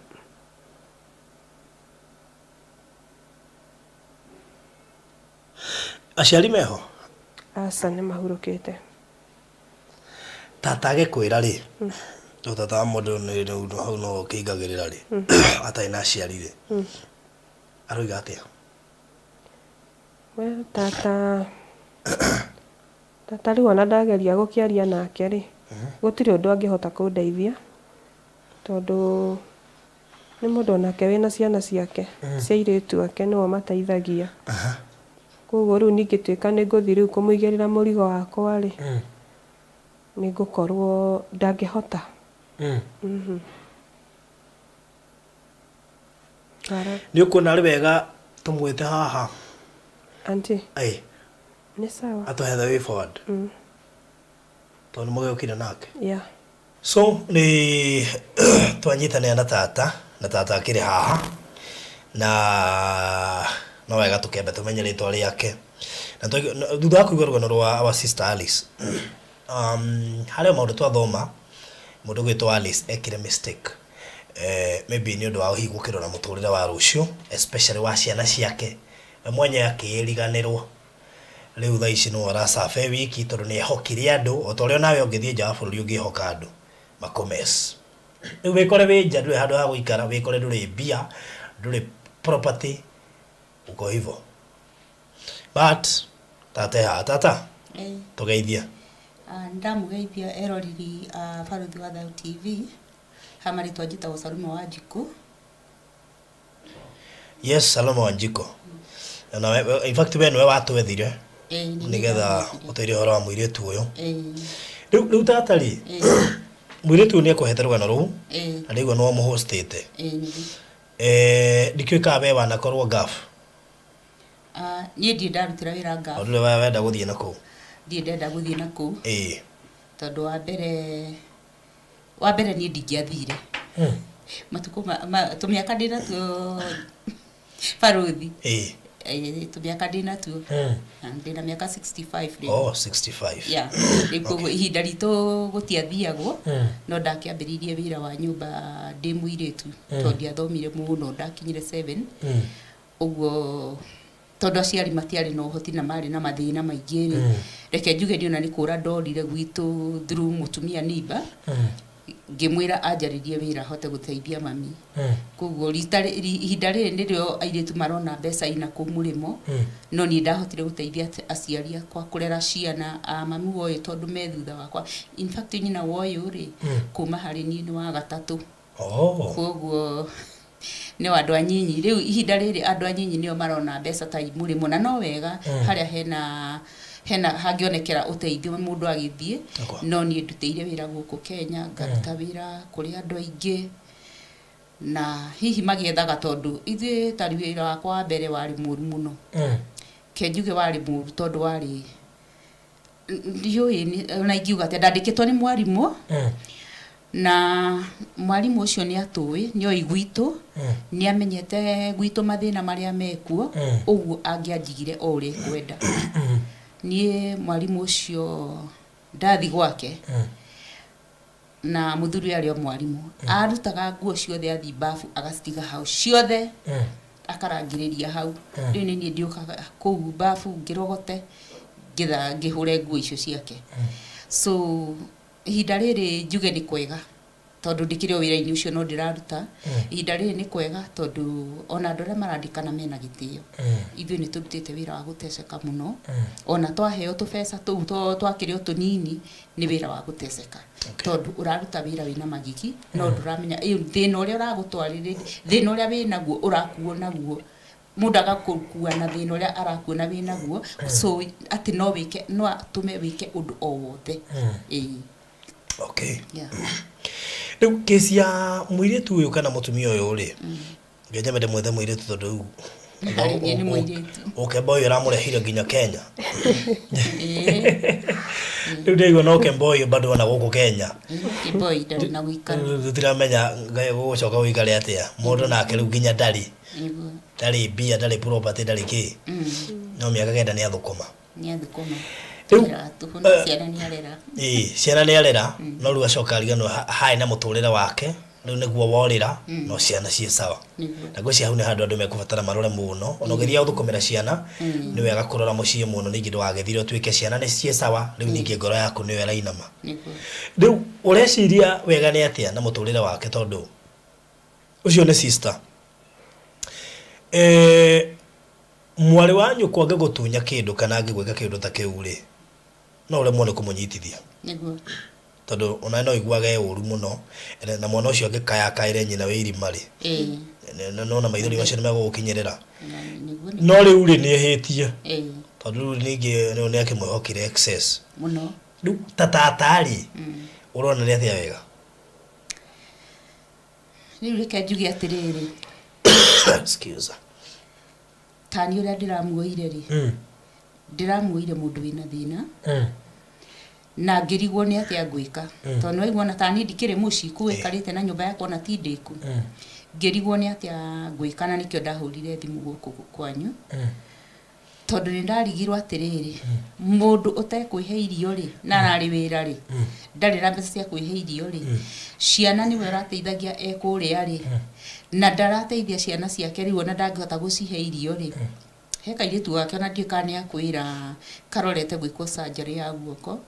Aciari meho? Aca nĩ mahurũkĩte. Tata agĩkwĩra rĩ, rĩu tata wa mũndũ nĩ rĩu hau no ũkĩingagĩrĩra rĩ, atarĩ na aciari rĩ, aroiga atĩa? We tata, tata rĩu ona ndageria gũkĩaria nake rĩ, gũtirĩ ũndũ angĩhota kũndeithia, tondũ nĩ mũndũ onake wĩna ciana ciake, cia airĩtu ake nĩo mateithagia. Koguo rĩu ningĩtuĩka nĩ ngũthiĩ rĩu kũmũigĩrĩra mũrigo wakwa rĩ, nĩ ngũkorwo ndangĩhota. Nĩ ũkuona arĩ wega tũmwĩte haha? Aunty. Ĩĩ. Nĩ sawa. Atũhe the way forward. Tondũ nĩ mũgĩũkire nake. Yeah. So nĩ twanyitanĩra na tata, na tata akĩrĩ haha, na no wega tũkĩambe tũmenye rĩtwa rĩake. Na thutha wa kũigua rũgano rwa our sister Alice, harĩ o maũndũ twathoma, mũndũ ũgwĩtwo Alice ekire mistake. Maybe nĩ ũndũ wa hihi gũkĩrora mũtũrĩre wa rũciũ, especially wa ciana ciake. We mwenyewe akĩĩriganĩrwo. Rĩu thaa ici no aracabe wiki tondũ nĩ ehokire andũ, o ta ũrĩa nawe ũngĩthiĩ nja wa bũrũri ũngĩhoka andũ makũmess. Rĩu wĩkore wĩ nja ndũrĩ handũ ha gũikara, wĩkore ndũrĩ mbia, ndũrĩ property, uko hivyo. But tata e haha, tata tũgeithie. Ndamũgeithia eroreri a Barũthi wa Thayũ TV. Ha marĩtwa njĩtagwo Salome Wanjikũ. Yes, Salome Wanjikũ. Na in fact we nĩwe watwethire nĩgetha ũtwĩre ũhoro wa mũirĩtu ũyũ. Rĩu tata rĩ, mũirĩtu ũyũ nĩekũhete rũgano rũu, na ndaigua nĩwe ũmũhostĩte. Ndikĩũĩ kana we wanakorwo Gulf. Niĩ ndirĩ ndarutĩra wĩra Gulf. Ndũrĩ wenda gũthiĩ na kũu? Ndirĩ ndenda gũthiĩ na kũu. Tondũ wa mbere niĩ ndingĩathire. Matukũ tũmĩaka ndĩ natuo Barũthi. Tũmĩaka ndĩ natuo. Ndĩ na mĩaka 65 rĩu. Oh, 65. Yeah. Rĩu koguo ihinda ritũ gũtiathiagwo, no ndakĩambĩrĩirie wĩra wa nyũmba ndĩ mũirĩtu, tondũ ndiathomire mũno, ndakinyire 7. Ũguo tondũ aciari matiarĩ na ũhoti na marĩ na mathĩna maingĩ rĩ, reke njuge niĩ ona nĩ kũra ndorire gwitũ through mũtumia Nimba, ngĩmwĩra anjarĩrie wĩra hote gũteithia mami. Koguo ihinda rĩrĩ nĩrĩo airĩtu marona mbeca ina kũu mũrĩmo, no niĩ ndahotire gũteithia aciari akwa kũrera ciana a mami wa ũyũ tondũ me thutha wakwa. In fact nyina wa ũyũ rĩ, kuma harĩ niĩ nĩ wa gatatũ. Koguo nĩ wa andũ anyinyi. Rĩu ihinda rĩrĩ andũ anyinyi nĩo marona mbeca ta mũrĩmo, na no wega harĩa hena hangĩonekera ũteithio mũndũ agĩthiĩ. No niĩ ndutĩire wĩra gũkũ Kenya, ngaruta wĩra kũrĩ andũ aingĩ, na hihi magĩethaga tondũ ithuĩ ta wĩra wakwa wa mbere warĩ mũru mũno. Ke njuge warĩ mũru tondũ warĩ ndiũĩ ona ingiuga atĩa, ndandĩkĩtwo nĩ mwarimũ, na mwarimũ ũcio nĩ atũĩ, nĩ oĩ gwitũ, nĩ amenyete gwitũ mathĩna marĩa mekuo, ũguo angĩanjigire o ũrĩa ekwenda. Niĩ mwarimũ ũcio ndathi gwake, na mũthuri arĩ o mwarimũ, arutaga nguo ciothe athi bafu agacitiga hau ciothe, akarangĩrĩria hau. Rĩu nĩ niĩ ndiũkaga kũu bafu ngĩrogote, ngĩhũre nguo icio ciake. So ihinda rĩrĩ njuge nĩ kwega tondũ ndikĩrĩ o wĩra-inĩ ũcio no ndĩraruta. Ihinda rĩrĩ nĩ kwega tondũ ona andũ arĩa marandĩkana mena gĩtĩo. Ithuĩ nĩ tũrutĩte wĩra wa gũteceka mũno, ona twaheo tũbeca tũu twakĩrĩ o tũnini, nĩ wĩra wa gũteceka. Tondũ ũraruta wĩra wĩna magigi, no ndũramenya thĩna ũrĩa ũragũtwarĩrĩria, thĩna ũrĩa wĩnaguo ũrakuo naguo. Mũndũ agakũkua na thĩna ũrĩa arakuona wĩnaguo, so atĩ no wĩke, no atũme wĩke ũndũ o wothe. Okay. Yeah. Rĩu kesi ya mũirĩtu ũyũ kana mũtumia ũyũ rĩ, ngeja mende mwethe mũirĩtu tondũ rĩu Nĩ mũirĩtu. Ũkemba ũyũ aramũrehire nginya Kenya. Rĩu ndaigua no ũkemba ũyũ bado ona gũkũ Kenya. Ũkemba ũyũ ndarĩ na gũikara. Tũtiramenya Ngai gũgũcoka gũikare atĩa. Mũndũ nake rĩu nginya ndarĩ. Ndarĩ mbia, ndarĩ property, ndarĩ kĩ. No mĩaka 9 nĩ athũkũma. Nĩ athũkũma. Rĩu, Ciana nĩ arera. Ciana nĩ arera, no rĩu acoka ariganĩrwo haĩ na mũtũrĩre wake, rĩu nĩguo worĩra, no ciana ciĩ sawa. Na ngwĩciria hau nĩ handũ andũ mekũbatara marore mũno, ona ũgĩthiaga gũthũkũmĩra ciana, nĩ wega kũrora mũciĩ mũno, ningĩ ndũgagĩthire ũtuĩke ciana nĩ ciĩ sawa, rĩu ningĩ ngoro yaku nĩyo ĩrainama. Rĩu ũreciria wega nĩ atĩa na mũtũrĩre wake tondũ ũcio nĩ sister. Mwarĩ wa nyũkwa angĩgũtunya kĩndũ kana angĩgwĩka kĩndũ ta kĩu rĩ, no ũremwo nĩ kũmũnyitithia. Tondũ ona no iguage ũru mũno, na mwana ũcio angĩkaya akaĩre nyina wĩ irima rĩ, nona maithori macio nĩ megũgũkinyĩrĩra. No rĩu rĩ nĩ ehĩtie. Tondũ rĩu ningĩ nĩ akĩmwĩhokire excess. Mũno. Rĩu ta tata rĩ, ũrona nĩ atĩa wega? Rĩu reke njuge atĩrĩrĩ. Excuse. Ta niĩ ũrĩa ndĩramuoire rĩ, ndĩramuoire mũndũ wĩna thĩna. Na ngĩrigwo nĩ atĩa ngwĩka tondũ nĩwaigua ona ta niĩ ndikĩrĩ mũciĩ kũu ĩkarĩte na nyũmba yakwa ona ti ndĩku. Ngĩrigwo nĩ atĩa ngwĩka na nĩkĩo ndahũrire thimũ gũkũ kwanyu. Tondũ nĩ ndarigirwo atĩrĩrĩ, mũndũ ũtekwĩhe irio rĩ, na ararĩ wĩra rĩ, ndarĩ na mbeca cia kwĩhe irio rĩ, ciana nĩwe ũrateithagia e kũrĩa rĩ, na ndarateithia ciana ciake rĩu ona ndangĩhota gũcihe irio rĩ. He kairĩtu gake ona ndiũĩ kana nĩ akwĩra karorete gwĩkwo surgery ya guoko,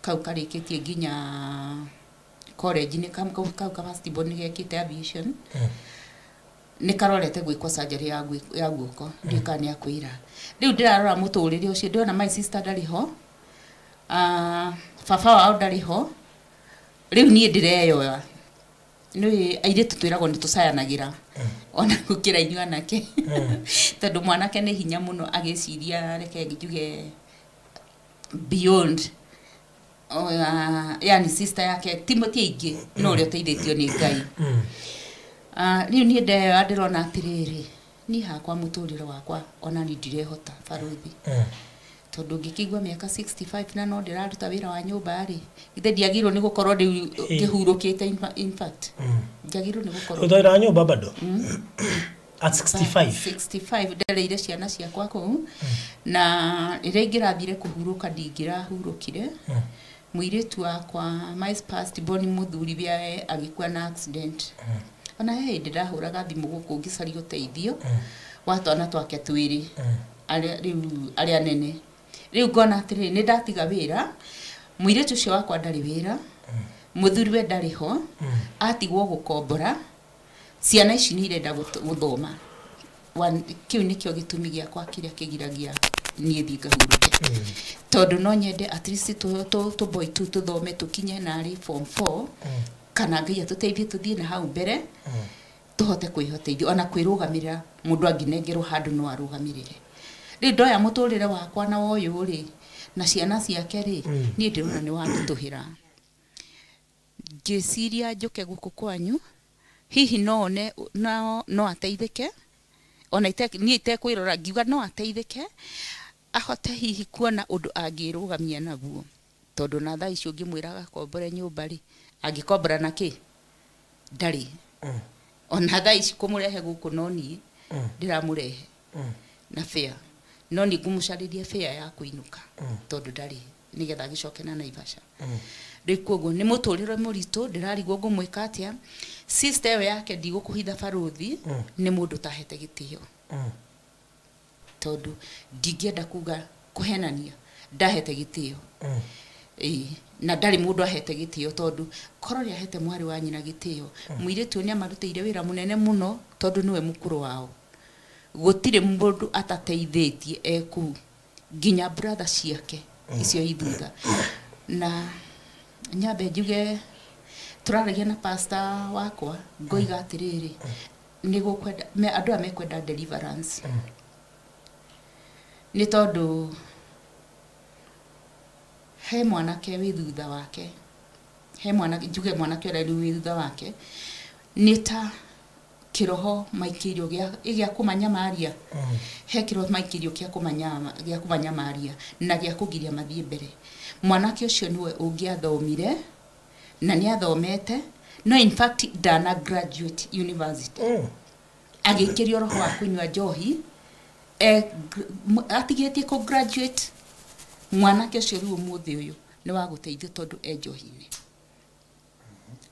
kau karĩkĩtie nginya college nĩ kau kau ka first born nĩ gekĩte aviation. Nĩ karorete gwĩkwo surgery ya guoko, ndiũĩ kana nĩ akwĩra. Rĩu ndĩrarora mũtũrĩre ũcio ndĩrona my sister ndarĩ ho, baba wao ndarĩ ho, rĩu niĩ ndĩreyoya. Nĩ airĩtu twĩragwo nĩ tũcayanagĩra ona gũkĩra inyuĩ anake, tondũ mwanake nĩ hinya mũno agĩciria reke njuge beyond yani sister yake Timothy aingĩ no ũrĩa ũteithĩtio nĩ Ngai. Rĩu niĩ ndeyoya ndĩrona atĩrĩrĩ, niĩ hakwa mũtũrĩre wakwa ona niĩ ndirehota barũthi. Tondũ ngĩkĩigua mĩaka 65 na no ndĩraruta wĩra wa nyũmba rĩ, githĩ ndiagĩrĩirwo nĩ gũkorwo rĩu ngĩhurũkĩte in fact. Njagĩrĩirwo nĩ gũkorwo Ũrutaga wĩra wa nyũmba bado at 65? 65 ndereire ciana ciakwa kũu, na rĩrĩa ingĩrathire kũhurũka ndingĩrahurũkire. Mũirĩtu wakwa my first born mũthuri we agĩkua na accident. Ona he hĩndĩ ndahũraga thimũ gũkũ ngĩcaria ũteithio wa twana twake twĩrĩ arĩa rĩu arĩa nene. Rĩu ngona atĩrĩrĩ, nĩ ndatiga wĩra, mũirĩtu ũcio wakwa ndarĩ wĩra, mũthuri we ndarĩ ho, atigwo gũkombora, ciana ici nĩ irenda gũthoma. Kĩu nĩkĩo gĩtũmi gĩakwa kĩrĩa kĩgiragia niĩ thiĩ ngahurũke. Tondũ no nyende at least tũboy tu tũthome tũkinye narĩ form 4, kana Ngai atũteithie tũthiĩ na hau mbere, tũhote kwĩhoteithia ona kwĩrũgamĩrĩra. Mũndũ angĩnengerwo handũ no arũgamĩrĩre. Rĩu ndoya mũtũrĩre wakwa na wa ũyũ rĩ, na ciana ciake rĩ, niĩ ndĩrona nĩ wanditũhĩra. Ngĩciria njũke gũkũ kwanyu, hihi no one no ateithĩke, ona niĩ itekwĩrora ngiuga no ateithĩke, ahote hihi kuona ũndũ angĩrũgamia naguo. Tondũ na thaa ici ũngĩmwĩra agakombore nyũmba rĩ, angĩkombora na kĩ? Ndarĩ. Ona thaa ici kũmũrehe gũkũ no niĩ ndĩramũrehe na fare. No nĩ ngũmũcarĩria fare ya kũinũka tondũ ndarĩ, nĩgetha agĩcoke na Naivasha. Rĩu koguo nĩ mũtũrĩre mũritũ, ndĩrarigwo ngũmwĩka atĩa. Sister ĩyo yake ndigũkũhitha barũthi, nĩ mũndũ ũtahete gĩtĩo. Tondũ ndingĩenda kuga kũhenania, ndahete gĩtĩo. Ĩĩ, na ndarĩ mũndũ ahete gĩtĩo, tondũ korwo nĩ ahete mwarĩ wa nyina gĩtĩo, mũirĩtu ũyũ nĩ amarutĩire wĩra mũnene mũno tondũ nĩwe mũkũrũ wao. Gũtirĩ mũndũ atateithĩtie e kũu, nginya brother ciake icio i thutha. Na nyambe njuge tũraragia na pastor wakwa, ngoiga atĩrĩrĩ, nĩ gũkwenda andũ aya mekwenda deliverance. Nĩ tondũ he mwanake wĩ thutha wake, he mwanake, njuge mwanake ũrĩa rĩu wĩ thutha wake, nĩ ta kĩroho maikĩirio gĩa kũmanyamaria. He kĩroho maikĩirio gĩa kũmanyamaria na gĩa kũgiria mathiĩ mbere. Mwanake ũcio nĩwe ũngĩathomire na nĩ athomete, no in fact ndana graduate university. Agĩikĩrio roho wa kũnyua njohi, atigĩtie kũ graduate. Mwanake ũcio rĩu ũmũthĩ ũyũ nĩ wa gũteithio tondũ e njohi-inĩ.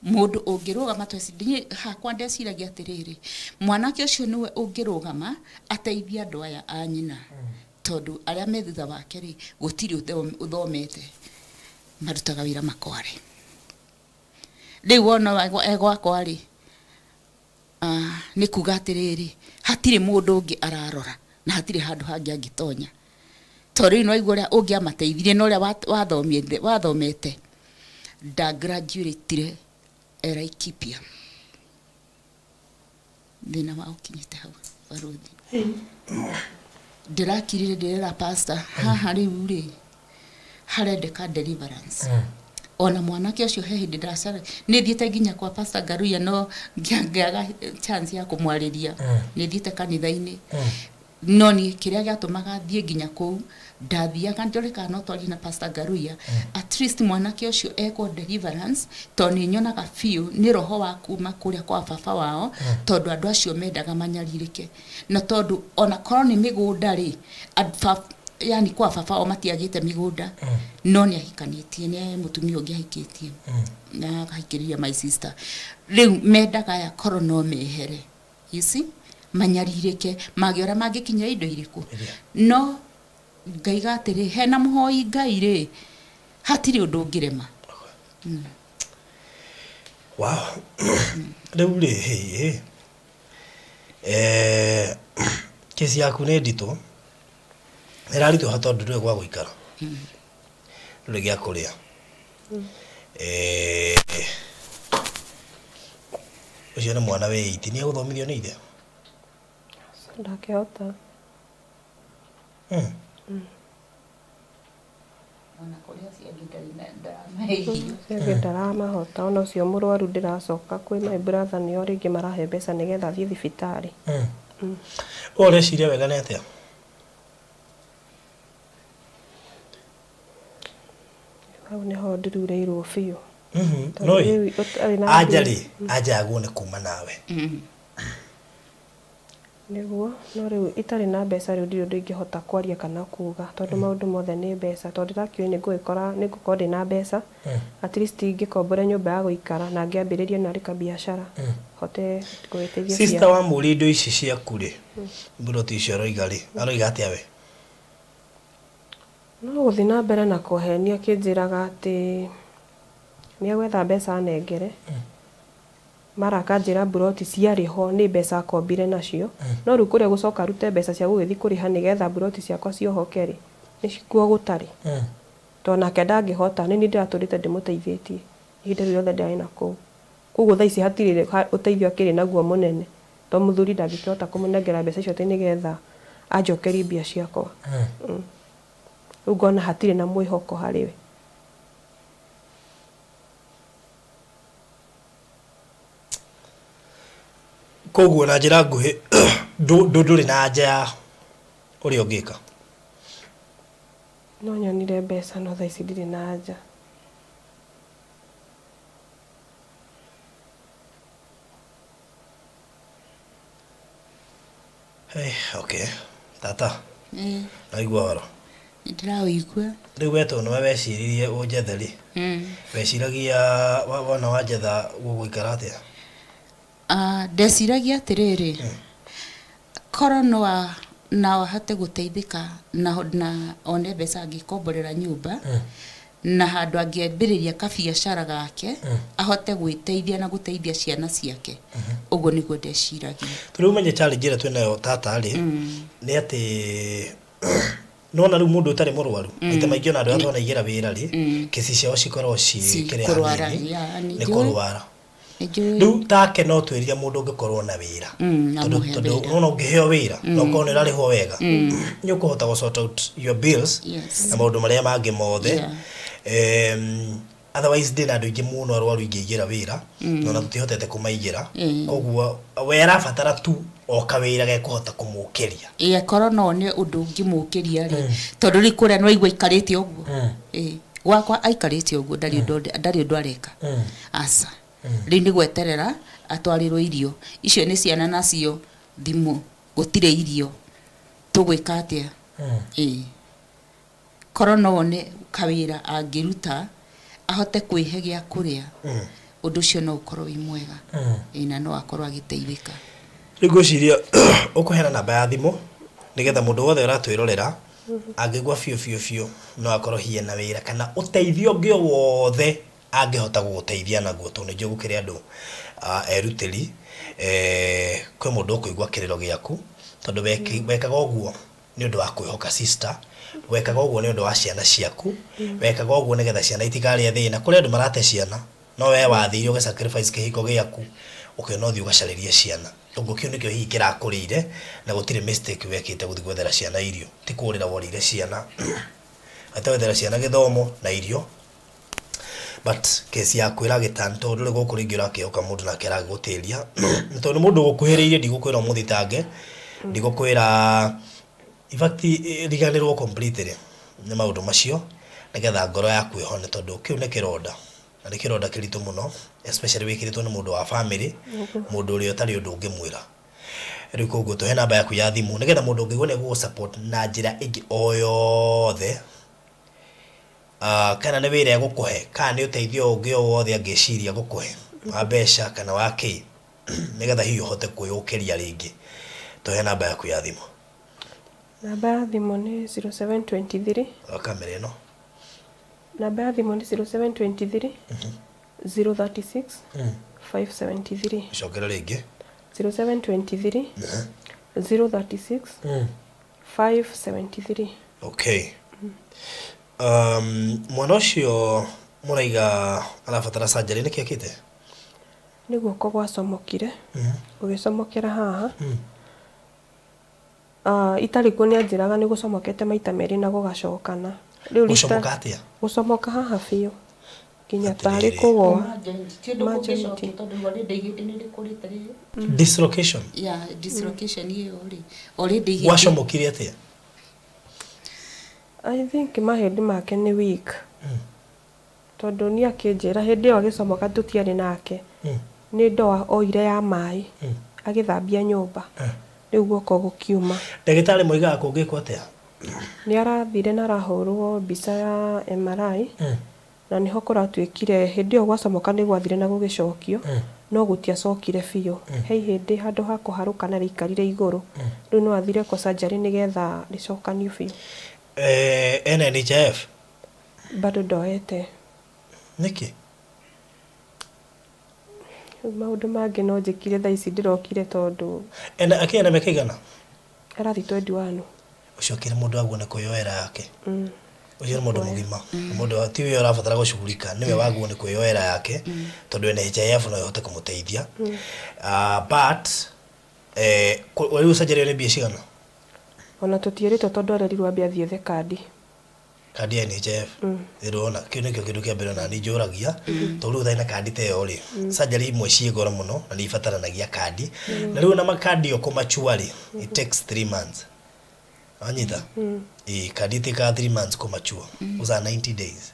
Mũndũ ũngĩrũgama niĩ hakwa ndeciragia atĩrĩrĩ, mwanake ũcio nĩwe ũngĩrũgama ateithie andũ aya a nyina, tondũ arĩa me thutha wake rĩ, gũtirĩ ũthomete, marutaga wĩra makware. Rĩu wona e gwakwa rĩ, nĩ kuga atĩrĩrĩ, hatirĩ mũndũ ũngĩ ararora na hatirĩ handũ hangĩ angĩtonya. Tondũ rĩu no aigua ũrĩa ũngĩamateithirie na ũrĩa wathomete, nda graduate-ire e Laikipia. Thĩna wa ũkinyĩte hau barũthi. Ndĩrakirire ndĩrera pastor, haha rĩu rĩ, harendeka deliverance. Ona mwanake ũcio he hĩndĩ ndacara, nĩ thiĩte nginya kwa pastor Ngaruiya no ngĩaga chance ya kũmwarĩria. Nĩ thiĩte kanitha-inĩ. No niĩ kĩrĩa gĩatũmaga thiĩ nginya kũu ndathiaga ndore kana no twarie na Pastor Ngaruiya, at least mwanake ũcio ekwo deliverance, tondũ nĩ nyonaga biũ nĩ roho wa kuma kũrĩa kwa baba wao, tondũ andũ acio mendaga manyarirĩke, na tondũ ona korwo nĩ mĩgũnda rĩ, yani kwa baba wao matiagĩte mĩgũnda, no nĩ ahikanĩtie, nĩ mũtumia ũngĩ ahikĩtie na akahikĩrĩria my sister. Rĩu mendaga aya korwo no mehere, you see, manyarirĩke, mangĩora mangĩkinya indo irĩkũ. No ngaiga atĩrĩ, hena mũhoi Ngai rĩ, hatirĩ ũndũ ũngĩrema. Wow. Rĩu rĩ, hĩ, kesi yaku nĩ nditũ, ĩraritũha tondũ ndũrĩ gwa gũikara, ndũrĩ gĩa kũrĩa. Ũcio nĩ mwana wĩ 8, nĩ egũthomithio nĩ ithe? Ndakĩhota. Ona kũrĩa acio angĩ ndaramahe irio. Acio angĩ ndaramahota, ona ũcio mũrwaru ndĩracoka kwĩ my brother nĩo rĩngĩ marahe mbeca nĩgetha athiĩ thibitarĩ. Ũyũ ũreciria wega nĩ atĩa? Hau nĩho ndururĩirwo biũ. No ĩ, anja rĩ, anja yaguo nĩ kuma nawe. Nĩguo, no rĩu itarĩ na mbeca rĩu ndirĩ ũndũ ingĩhota kwaria kana kuga, tondũ maũndũ mothe nĩ mbeca, tondũ ndĩrakĩũĩ nĩngũgĩkora nĩngũkorwo ndĩna mbeca, at least ngĩkombore nyũmba ya gũikara na ngĩambĩrĩrie narĩ kabiacara, hote gũgĩteithia Sister ciana. wa mũria indo ici ciaku rĩ, mburoti icio aroiga rĩ, aroiga atĩa we? No gũthiĩ na mbere na kũhenia akĩnjĩraga atĩ nĩegwetha mbeca anengere, mara akanjĩra mburoti ciarĩ ho nĩ mbeca akombire nacio, no rĩu kũrĩa gũcoka arute mbeca cia gũgĩthiĩ kũrĩha nĩgetha mburoti ciakwa ciohoke rĩ, nĩkuo gũtarĩ. Tondũ nake ndangĩhota, nĩ niĩ ndĩratũrĩte ndĩmũteithĩtie ihinda rĩu rĩothe ndĩrarĩ na kũu. Koguo thaa ici hatirĩ ũteithio akĩrĩ naguo mũnene, tondũ mũthuri ndangĩkĩhota kũmũnengera mbeca icio atĩ nĩgetha anjokerie mbia ciakwa. Rĩu ngona hatirĩ na mwĩhoko harĩ we. Koguo na njĩra nguhĩ ndũrĩ na anja ya ũrĩa ũngĩka? No nyonire mbeca no thaa ici ndirĩ na anja. Hey, okay. Tata. Naigua ũhoro? Nĩndĩraũigua. Rĩu we tondũ nĩwe weciririe ũnjethe rĩ, weciragia wona wanjetha gũgũikara atĩa? Ndeciragia atĩrĩrĩ, korwo no ahote gũteithĩka na one mbeca angĩkomborera nyũmba, na handũ angĩambĩrĩria kabiacara gake, ahote gwĩteithia na gũteithia ciana ciake. Ũguo nĩguo ndeciragia. Rĩu ũmenye challenge ĩrĩa twĩnayo tata rĩ, nĩ atĩ nona rĩu mũndũ ũtarĩ mũrwaru, maita maingĩ ona andũ arĩa twanaigĩra wĩra rĩ, kesi ciao cikoragwo ciĩ kĩrĩa hanini, nĩ kũrwara. Rĩu take no twĩrire mũndũ ũngĩkorwo na wĩra, tondũ nona ũngĩheo wĩra na ũkorwo nĩ ũrarĩhwo wega, nĩ ũkũhota gũ sort out your bills na maũndũ marĩa mangĩ mothe. Otherwise ndĩna andũ aingĩ mũno arwaru ingĩigĩra wĩra, no na tũtihotete kũmaigĩra. Koguo we arabatara tu o kawĩra gekũhota kũmũkĩria. Ĩĩ, korwo no one ũndũ ũngĩmũkĩria rĩ, tondũ rĩu kũrĩa nĩ waigua aikarĩte ũguo. Ĩĩ, gwakwa aikarĩte ũguo, ndarĩ ũndũ areka. Aca. Rĩu nĩ gweterera atwarĩrwo irio. Icio nĩ ciana nacio thimũ, gũtirĩ irio. Tũgwĩka atĩa? Ĩĩ. Korwo no one kawĩra angĩruta ahote kwĩhe gĩa kũrĩa, ũndũ ũcio no ũkorwo wĩ mwega. Ĩĩ, na no akorwo agĩteithĩka. Rĩu ngwĩciria ũkũheana namba ya thimũ nĩgetha mũndũ wothe ũratwĩrorera angĩgua biũ biũ biũ no akorwo hihi ena wĩra kana ũteithio ũngĩ o wothe angĩhota gũgũteithia naguo, tondũ nĩ njũĩ gũkĩrĩ andũ erutĩri, kwĩ mũndũ ũkũigua kĩrĩro gĩaku, tondũ wekaga ũguo nĩ ũndũ wa kwĩhoka sister, wekaga ũguo nĩ ũndũ wa ciana ciaku, wekaga ũguo nĩgetha ciana itikarĩe thĩna. Kũrĩ andũ marate ciana, no we wathire ũgĩ sacrifice kĩhiko gĩaku, ũkĩona ũthiĩ ũgacarĩrie ciana. Ũguo kĩu nĩkĩo hihi kĩrakũrĩire, na gũtirĩ mistake wekĩte gũthiĩ gwethera ciana irio. Ti kũrĩra worĩire ciana, ate gwethera ciana gĩthomo na irio. But kesi yaku ĩragĩturn, tondũ ndũrĩ gũkũ rĩngĩ ũrakĩhoka mũndũ nake aragĩgũtĩria. Tondũ nĩ mũndũ ũgũkuhĩrĩirie, ndigũkwĩra ũmũthitange, ndigũkwĩra In fact riganĩrwo completely nĩ maũndũ macio nĩgetha ngoro yaku ĩhone tondũ kĩu nĩ kĩronda na nĩ kĩronda kĩritũ mũno especially wĩkĩrĩtwo nĩ mũndũ wa family mũndũ ũrĩa ũtarĩ ũndũ ũngĩmwĩra. Rĩu koguo tũhe namba yaku ya thimũ nĩgetha mũndũ ũngĩigua nĩ egũgũ support na njĩra ĩngĩ o yothe, kana nĩ wĩra egũkũhe kana nĩ ũteithio ũngĩ o wothe angĩciria gũkũhe wa mbeca kana wa kĩ nĩgetha hihi ũhote kwĩyũkĩria rĩngĩ. Tũhe namba yaku ya thimũ. Namba ya thimũ nĩ 0723 wa kamera ĩno. Namba ya thimũ nĩ 0723 036 573. Cokera rĩngĩ. 0723 036 573. Okay. Mwana ũcio mũraiga arabatara surgery nĩkĩ ekĩte? Nĩ guoko gwacomokire gũgĩcomokera haha. Itarĩ kuo nĩ anjĩraga nĩ gũcomokete maita merĩ na gũgacokana. Rĩu Gũcomoka atĩa? Gũcomoka haha biũ nginya tarĩ kũgũa. Dislocation. Yeah, dislocation ĩyo rĩ already Gwacomokire atĩa? I think mahĩndĩ make nĩ weak. Tondũ niĩ akĩnjĩra hĩndĩ ĩyo agĩcomoka tũtiarĩ nake. Nĩ ndoa oire ya maĩ agĩthambia nyũmba. Rĩu guoko gũkiuma. Ndagĩtarĩ moigaga kũngĩkwo atĩa? Nĩ arathire na arahũrwo mbica ya MRI na nĩho kũratuĩkire hĩndĩ ĩyo gwacomoka nĩ gwathire na gũgĩcokio no gũtiacokire biũ. He hĩndĩ handũ ha kũharũka na rĩikarire igũrũ. Rĩu no athire kwa surgery nĩgetha rĩcokanio biũ. Ena NHIF? Bado ndoete. Nĩkĩ? Maũndũ mangĩ no njĩkire thaa ici ndĩrokire tondũ Ena akĩena mĩaka igana? Arathi 21. Ũcio akĩrĩ mũndũ waguo nĩ kwĩyoera yake. Ũcio nĩ mũndũ mũgima. Mũndũ ti we ũrabatara gũcugurika, nĩwe waguo nĩ kwĩyoera yake tondũ NHIF no ĩhote kũmũteithia. But rĩu surgery nĩ mbia cigana? Ona tũtiĩrĩtwo tondũ arerirwo ambe athiĩ ethe kandi. Kandi ya NHIF. Ĩrona kĩu nĩkĩo kĩndũ kĩa mbere ona niĩ njũragia tondũ rĩu ũtarĩ na kandi ta ĩyo rĩ, surgery imwe ciĩ goro mũno na nĩ ibataranagia kandi. Na rĩu ona makandi ĩyo kũmachua rĩ, it takes 3 months. Wanyita? Ĩĩ, kandi ĩtĩkaga 3 months kũmachua. Those are 90 days.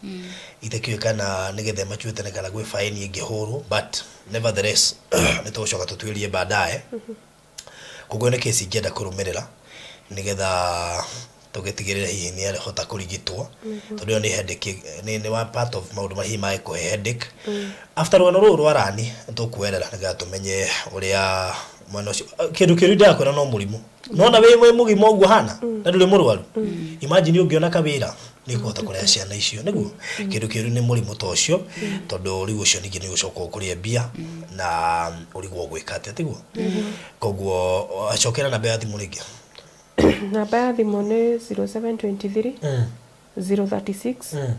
Itakĩũĩ kana nĩgetha ĩmachue tene kana gwĩ fine ĩngĩhũrwo, but nevertheless nĩ tũgũcoka tũtuĩrie baadaye. Koguo nĩ kesi ingĩenda kũrũmĩrĩra nĩgetha tũgĩtigĩrĩre hihi nĩ arahota kũrigitwo tondũ ĩyo nĩ headache, nĩ wa part of maũndũ marĩa hihi mangĩkũhe headache. After rũgano rũrũ rwa Rani nĩ tũkuerera nĩgetha tũmenye ũrĩa mwana ũcio kĩndũ kĩũru ndĩrakwĩra no mũrimũ. Nona wĩ mũgima ũguo hana na ndũrĩ mũrwaru. Imagine ũngĩona kawĩra nĩ ũkũhota kũrĩha ciana icio nĩguo. Kĩndũ kĩũru nĩ mũrimũ ta ũcio tondũ rĩu ũcio ningĩ nĩ ũgũcoka ũkũrĩe mbia na ũrigwo gwĩka atĩa tiguo. Koguo acokera namba ya thimũ rĩngĩ. Namba ya thimũ nĩ 0723 036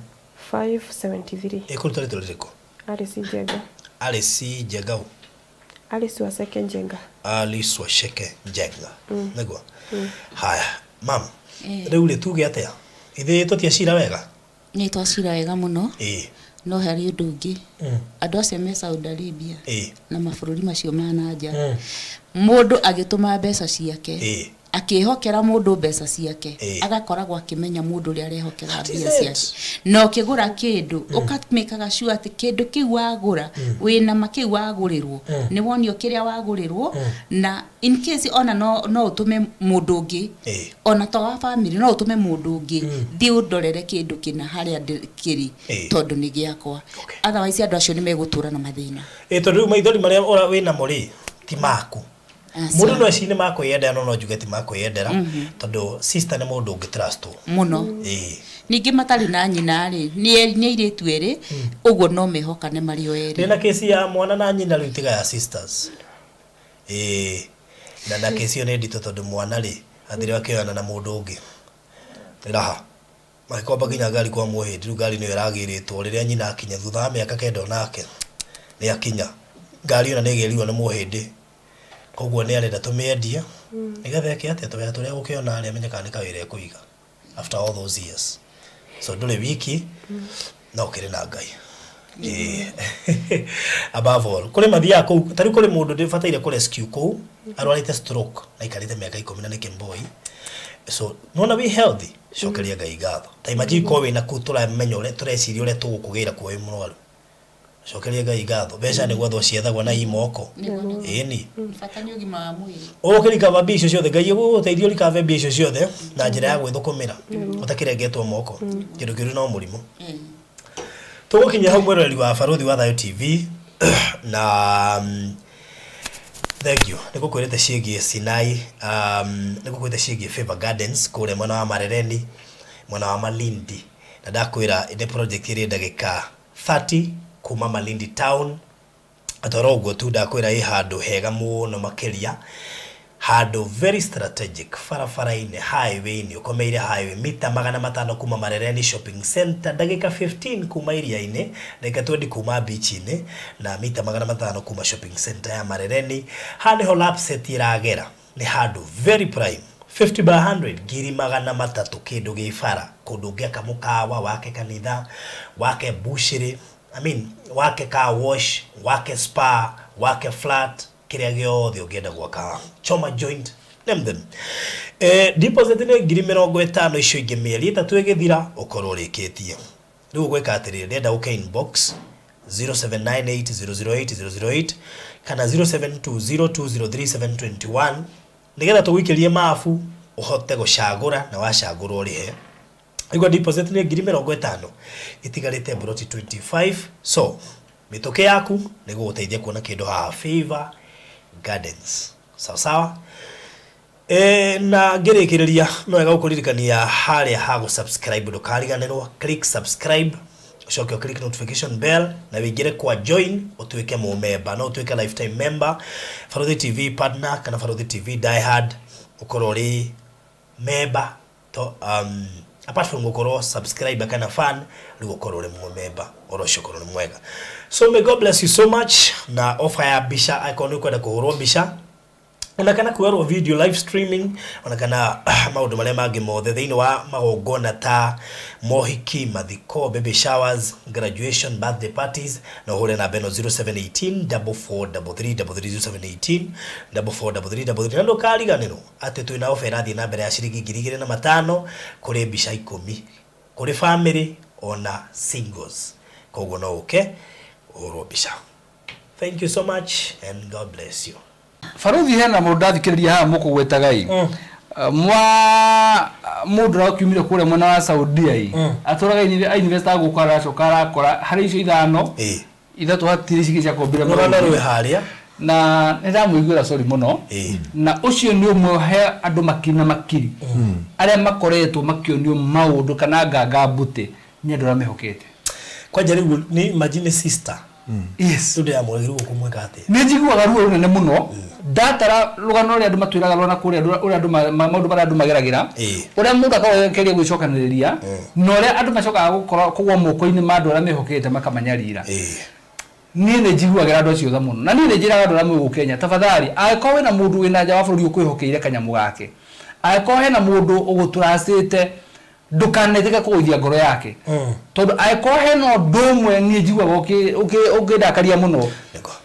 573. Ĩkũruta rĩtwa rĩrĩkũ? Alice Njenga. Alice Njenga ũ? Alice Waceke Njenga. Alice Waceke Njenga. Nĩguo. Haya, mam. Rĩu rĩ tuge atĩa? Ithuĩ tũtiacira wega? Nĩ twacira wega mũno. No harĩ ũndũ ũngĩ. Andũ acio me Saudi Arabia na mabũrũri macio ma na nja. Mũndũ agĩtũma mbeca ciake. Akĩhokera mũndũ mbeca ciake agakoragwo akĩmenya mũndũ ũrĩa arehokera mbia ciake na ũkĩgũra kĩndũ ũkamĩkaga sure atĩ kĩndũ kĩu wagũra wĩna ma kĩu wagũrĩrwo nĩ wonio kĩrĩa wagũrĩrwo na in case ona no ũtũme mũndũ ũngĩ ona to wa family no ũtũme mũndũ ũngĩ thiĩ ũndorere kĩndũ kĩna harĩa kĩrĩ tondũ nĩ gĩakwa. Otherwise andũ acio nĩ megũtũra na mathĩna. Tondũ rĩu maithori marĩa wĩnamo rĩ ti maku. Mũndũ no eci nĩ makwĩyendera no njuge ti makwĩyendera tondũ sister nĩ mũndũ ũngĩ trust mũno. Ningĩ matarĩ na nyina rĩ nĩ airĩtu erĩ ũguo no mehokane marĩ o erĩ. Ndĩna kesi ya mwana na nyina rĩu tiga ya sisters. Na kesi ĩyo nĩ nditũ tondũ mwana rĩ athire akĩoyana na mũndũ ũngĩ. Raha magĩkomba nginya ngari kwa mũhĩndi rĩu ngari nĩyo ĩragĩrĩtwo rĩrĩa nyina akinya thutha wa mĩaka 9 onake nĩ akinya ngari ĩyo nĩ ĩgĩrirwo nĩ mũhĩndĩ. Koguo nĩ arenda tũmĩendie nĩgetha eke atĩa tũwĩra tũrĩa gũkĩona arĩa amenye kana nĩ kawĩra ekũiga after all those years. So ndũrĩ wiki no ũkĩrĩ na Ngai. Above all kũrĩ mathiaga kũu ta rĩu kũrĩ mũndũ ndĩbataire kũ rescue kũu arwarĩte stroke na aikarĩte mĩaka 10 na nĩ kĩmboi. So nona wĩ healthy cokeria Ngai ngatho. Ta imagine ko wĩna kũu tũramenya ũrĩa tũreciria ũrĩa tũgũkũgĩra kuo wĩ mũrwaru. Cokeria Ngai ngatho. Mbeca nĩ gwethwo ciethagwo na imoko. Ĩni. Bata nĩ ũgima wa mwĩrĩ. Ũkĩrikaba mbia icio ciothe Ngai egũgũteithia ũrikave mbia icio ciothe na njĩra ya gwĩthũkũmĩra ũtakĩrengetwo moko. Kĩndũ kĩũru no mũrimũ. Tũgũkinyia hau mwĩroreri wa Barũthi wa Thayũ TV na thank you. Nĩngũkwĩrĩte ciĩgiĩ Sinai, nĩngũkwĩrĩte ciĩgiĩ Favor Gardens kũrĩa mwena wa Marereni, mwena wa Malindi. Na ndakwĩra nĩ project ĩrĩ ndagĩka 30 kuma Malindi town. Atoro ũguo tu ndakwĩra ĩ handũ hega mũno makĩria, handũ very strategic, barabara-inĩ, highway-inĩ, ũkomeire highway mita 500 kuma Marereni shopping center, ndagĩka 15 kuma iria-inĩ, ndagĩka 20 kuma beach-inĩ, na mita 500 kuma shopping center ya Marereni. Haha nĩho Lapsset ĩragera, nĩ handũ very prime, 50 by 100, 300,000 kĩndũ gĩ bara, kũndũ ũngĩaka mũkawa, wake kanitha, wake bushiri, I mean, wake car wash, wake spa, wake flat, kĩrĩa gĩothe ũngĩenda gwaka, choma joint, name them. Deposit nĩ 50,000 icio ingĩ mĩeri 3 ĩgĩthira ũkorwo ũrĩkĩtie. Rĩu ũgwĩka atĩrĩrĩ, ndĩrenda ũke inbox 0798008008 kana 0720203721 nĩgetha tũgũikĩrie mabu ũhote gũcagũra, na wacagũra ũrĩhe. Igua deposit nĩ 50,000 itigarĩte broti 25. So mĩtũkĩ yaku nĩ gũgũteithia kuona kĩndũ haha Favor Gardens. Sawa sawa. Na ngĩrĩkĩrĩria no wega gũkũririkania harĩa ha gũ-subscribe, ndũkariganĩrwo, click subscribe, ũcoke click notification bell na wĩingĩre kwa join ũtuĩke mũmemba, no ũtuĩke lifetime member Barũthi TV partner kana Barũthi TV die hard, ũkorwo ũrĩ member to, apart from gũkorwo subscriber kana fan, rĩu ũkorwo ũrĩ mũmemba oro ũcio ũkorwo nĩ mwega. So may God bless you so much. Na offer ya mbica, angĩkorwo nĩ ũkwenda kũhũrwo mbica ona kana kuoerwo video live streaming, ona kana maũndũ marĩa mangĩ mothe thĩinĩ wa magongona ta mohiki, mathiko, baby showers, graduation, birthday parties, na ũhũre namba ĩno 0718 4433 0718 4433. Na ndũkariganĩrwo atĩ twĩna offer ĩrathiĩ na mbere ya ciringi 2,500 kũrĩ mbica 10 kũrĩ family ona singles. Koguo no ũke ũhũrwo mbica. Thank you so much and God bless you. Barũthi hena mũndũ ndathikĩrĩria haha mũkũgwetaga ĩ mwa mũndũ ũrakiumire kũrĩa mwena wa Saudia ĩ atũraga ainvesta gũkũ aracoka arakora harĩ icio 5 3 hatirĩ cingĩ ciakombire rũgano rwĩ harĩa na nĩ ndamũiguĩra sorry mũno. Na ũcio nĩ ũmwe he andũ makiri na makiri arĩa makoretwo makĩonio maũndũ kana nganga mbute nĩ andũ arĩa mehokete. Kwanja rĩu nĩ imagine sister. Yes. Tondũ ndĩramwĩrire ũkũmwĩka atĩa? Nĩ njiguaga ruo rũnene mũno ndatara rũgano rũrĩa andũ matwĩraga rwa na kũrĩa ũrĩa andũ maũndũ marĩa andũ mageragĩra, ũrĩa mũndũ akoragwo akĩgeria gwĩcokanĩrĩria na ũrĩa andũ macokaga gũkorwo kũgwa moko-inĩ ma andũ arĩa mehokete makamanyarira. Niĩ nĩ njiguagĩra andũ acio tha mũno, na niĩ nĩ njĩraga andũ arĩa mwĩ gũkũ Kenya, tafadhali angĩkorwo wĩna mũndũ wĩna nja wa bũrũri ũkwĩhokeire kanyamũ gake, angĩkorwo hena mũndũ ũgũtũracĩte, ndũkanetĩke kũgũithia ngoro yake, tondũ angĩkorwo hena ũndũ ũmwe niĩ njiguaga ũkĩndakaria mũno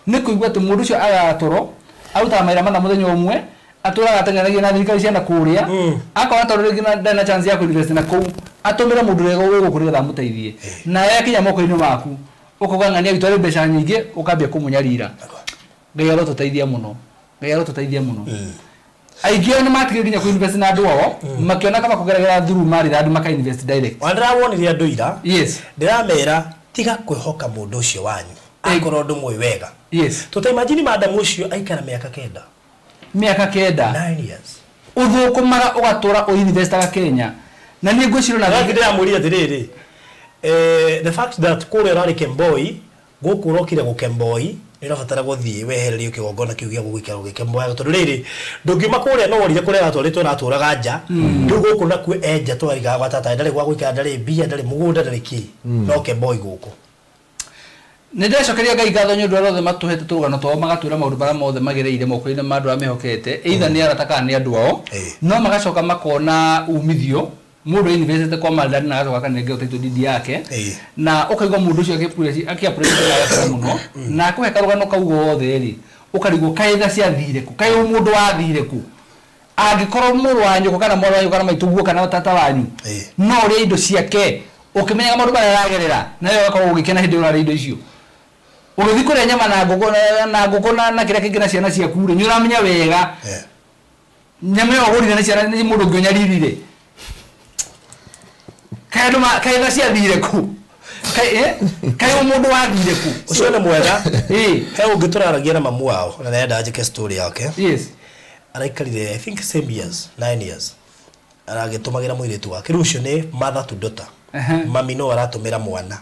nĩ kũigua atĩ mũndũ ũcio agaga toro, arutaga mawĩra mana mũthenya ũmwe, atũraga ateng'eragia na thirikari cia na kũrĩa, akona tondũ rĩngĩ ndarĩ na chance ya kũ-invest na kũu, atũmĩre mũndũ ũrĩa wĩ gũkũ nĩgetha amũteithie, nawe akinya moko-inĩ maku ũkauga ng'ania witũ arĩ mbeca nyingĩ, ũkambia kũmũnyarira. Ngai arotũteithia mũno, Ngai arotũteithia mũno. Aingĩ ao nĩ matigire nginya kũ-invest na andũ ao, makĩona kaba kũgeragĩra through marĩ andũ maka-invest direct. Ona ndĩrawonire andũ ira. Yes. Ndĩramera tiga kwĩhoka mũndũ ũcio wanyu akorwo ndũmũĩ wega. Yes. Tũta imagine madam ũcio aikara mĩaka 9. Mĩaka 9. 9 years. Ũthũkũmaga ũgatũra ũinvestaga Kenya. Na niĩ ngwĩciria ona Ndĩramwĩrire atĩrĩrĩ, the fact that kũrĩa ũrarĩ Kemboi, gũkũ ũrokire gũkemboi, nĩ ũrabatara gũthiĩ wehererio kĩgongona kĩu gĩa gũgũikara ũgĩkemboyaga, tondũ rĩrĩ ndũngiuma kũrĩa no worire kũrĩa watwarĩtwo ũratũraga nja, rĩu gũkũ nakuo enja twarigaga gwa tata, ndarĩ gwa gũikara, ndarĩ mbia, ndarĩ mũgũnda, ndarĩ kĩ, no Kemboi gũkũ. Nĩ ndĩracokeria Ngai ngatho nĩ ũndũ arĩa othe matũhete tũrũgano twao, magatwĩra maũndũ marĩa mothe magereire moko-inĩ ma andũ arĩa mehokete, either nĩ arata kana nĩ andũ ao, no magacoka makona umithio mũndũ investete kwa Maldani na agacoka akanengera title deed yake, na ũkaigua mũndũ ũcio akĩ-appreciate na agakena mũno, na akũhe karũgano kau gothe rĩ, ũkarigwo kaĩ tha ciathire kũ, kaĩ mũndũ wathire kũ. Angĩkorwo mũrũ wa nyũkwa kana mwarĩ wa nyũkwa kana maitũguo kana tata wanyu no ũrĩe indo ciake ũkĩmenyaga maũndũ marĩa aragerera nawe ũgakorwo ũgĩkena hĩndĩ ĩyo ũrarĩa indo icio. Ũgĩthiĩ kũrĩa nyama na ngũkũ na kĩrĩa kĩngĩ na ciana ciaku rĩ, nĩ ũramenya wega nyama ĩyo ũgũrire nĩ ciana nĩ mũndũ ũngĩ ũnyaririre. Kaĩ andũ kaĩ tha ciathire kũ? Kaĩ mũndũ wathire kũ? Ũcio nĩ mwega. He ũngĩ tũraragia na mamu wao na nĩenda njĩke story yake. Yes. Araikarire I think same years, 9 years. Aragĩtũmagĩra mũirĩtu wake. Rĩu ũcio nĩ mother to daughter. Mami no aratũmĩra mwana.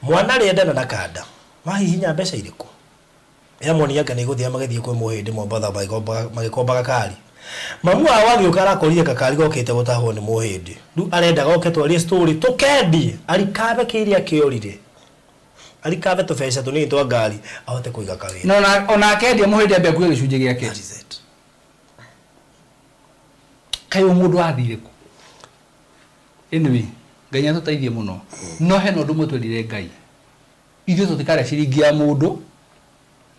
Mwana arĩendana na kanda. Mahihinya mbeca irĩkũ? Yamonia anga nĩ gũthiĩ magĩthiĩ kwĩ mũhĩndĩ Mombatha magĩkomba gakari. Mamu wao agĩũka arakorire gakari gokĩte gũtahwo nĩ mũhĩndĩ. Rĩu arenda goke twarie story tũkendie arikabe kĩrĩa kĩorire. Arikabe tũbeca tũnini twa ngari ahote kũiga kawĩra. Na ona akendia mũhĩndĩ ambe akue gĩcunjĩ gĩake. That is it. Kaĩ mũndũ athire kũ? Anyway, Ngai nĩatũteithie mũno. No hena ũndũ ũmwe twerire Ngai. Ithuĩ tũtikarĩa ciringi ya mũndũ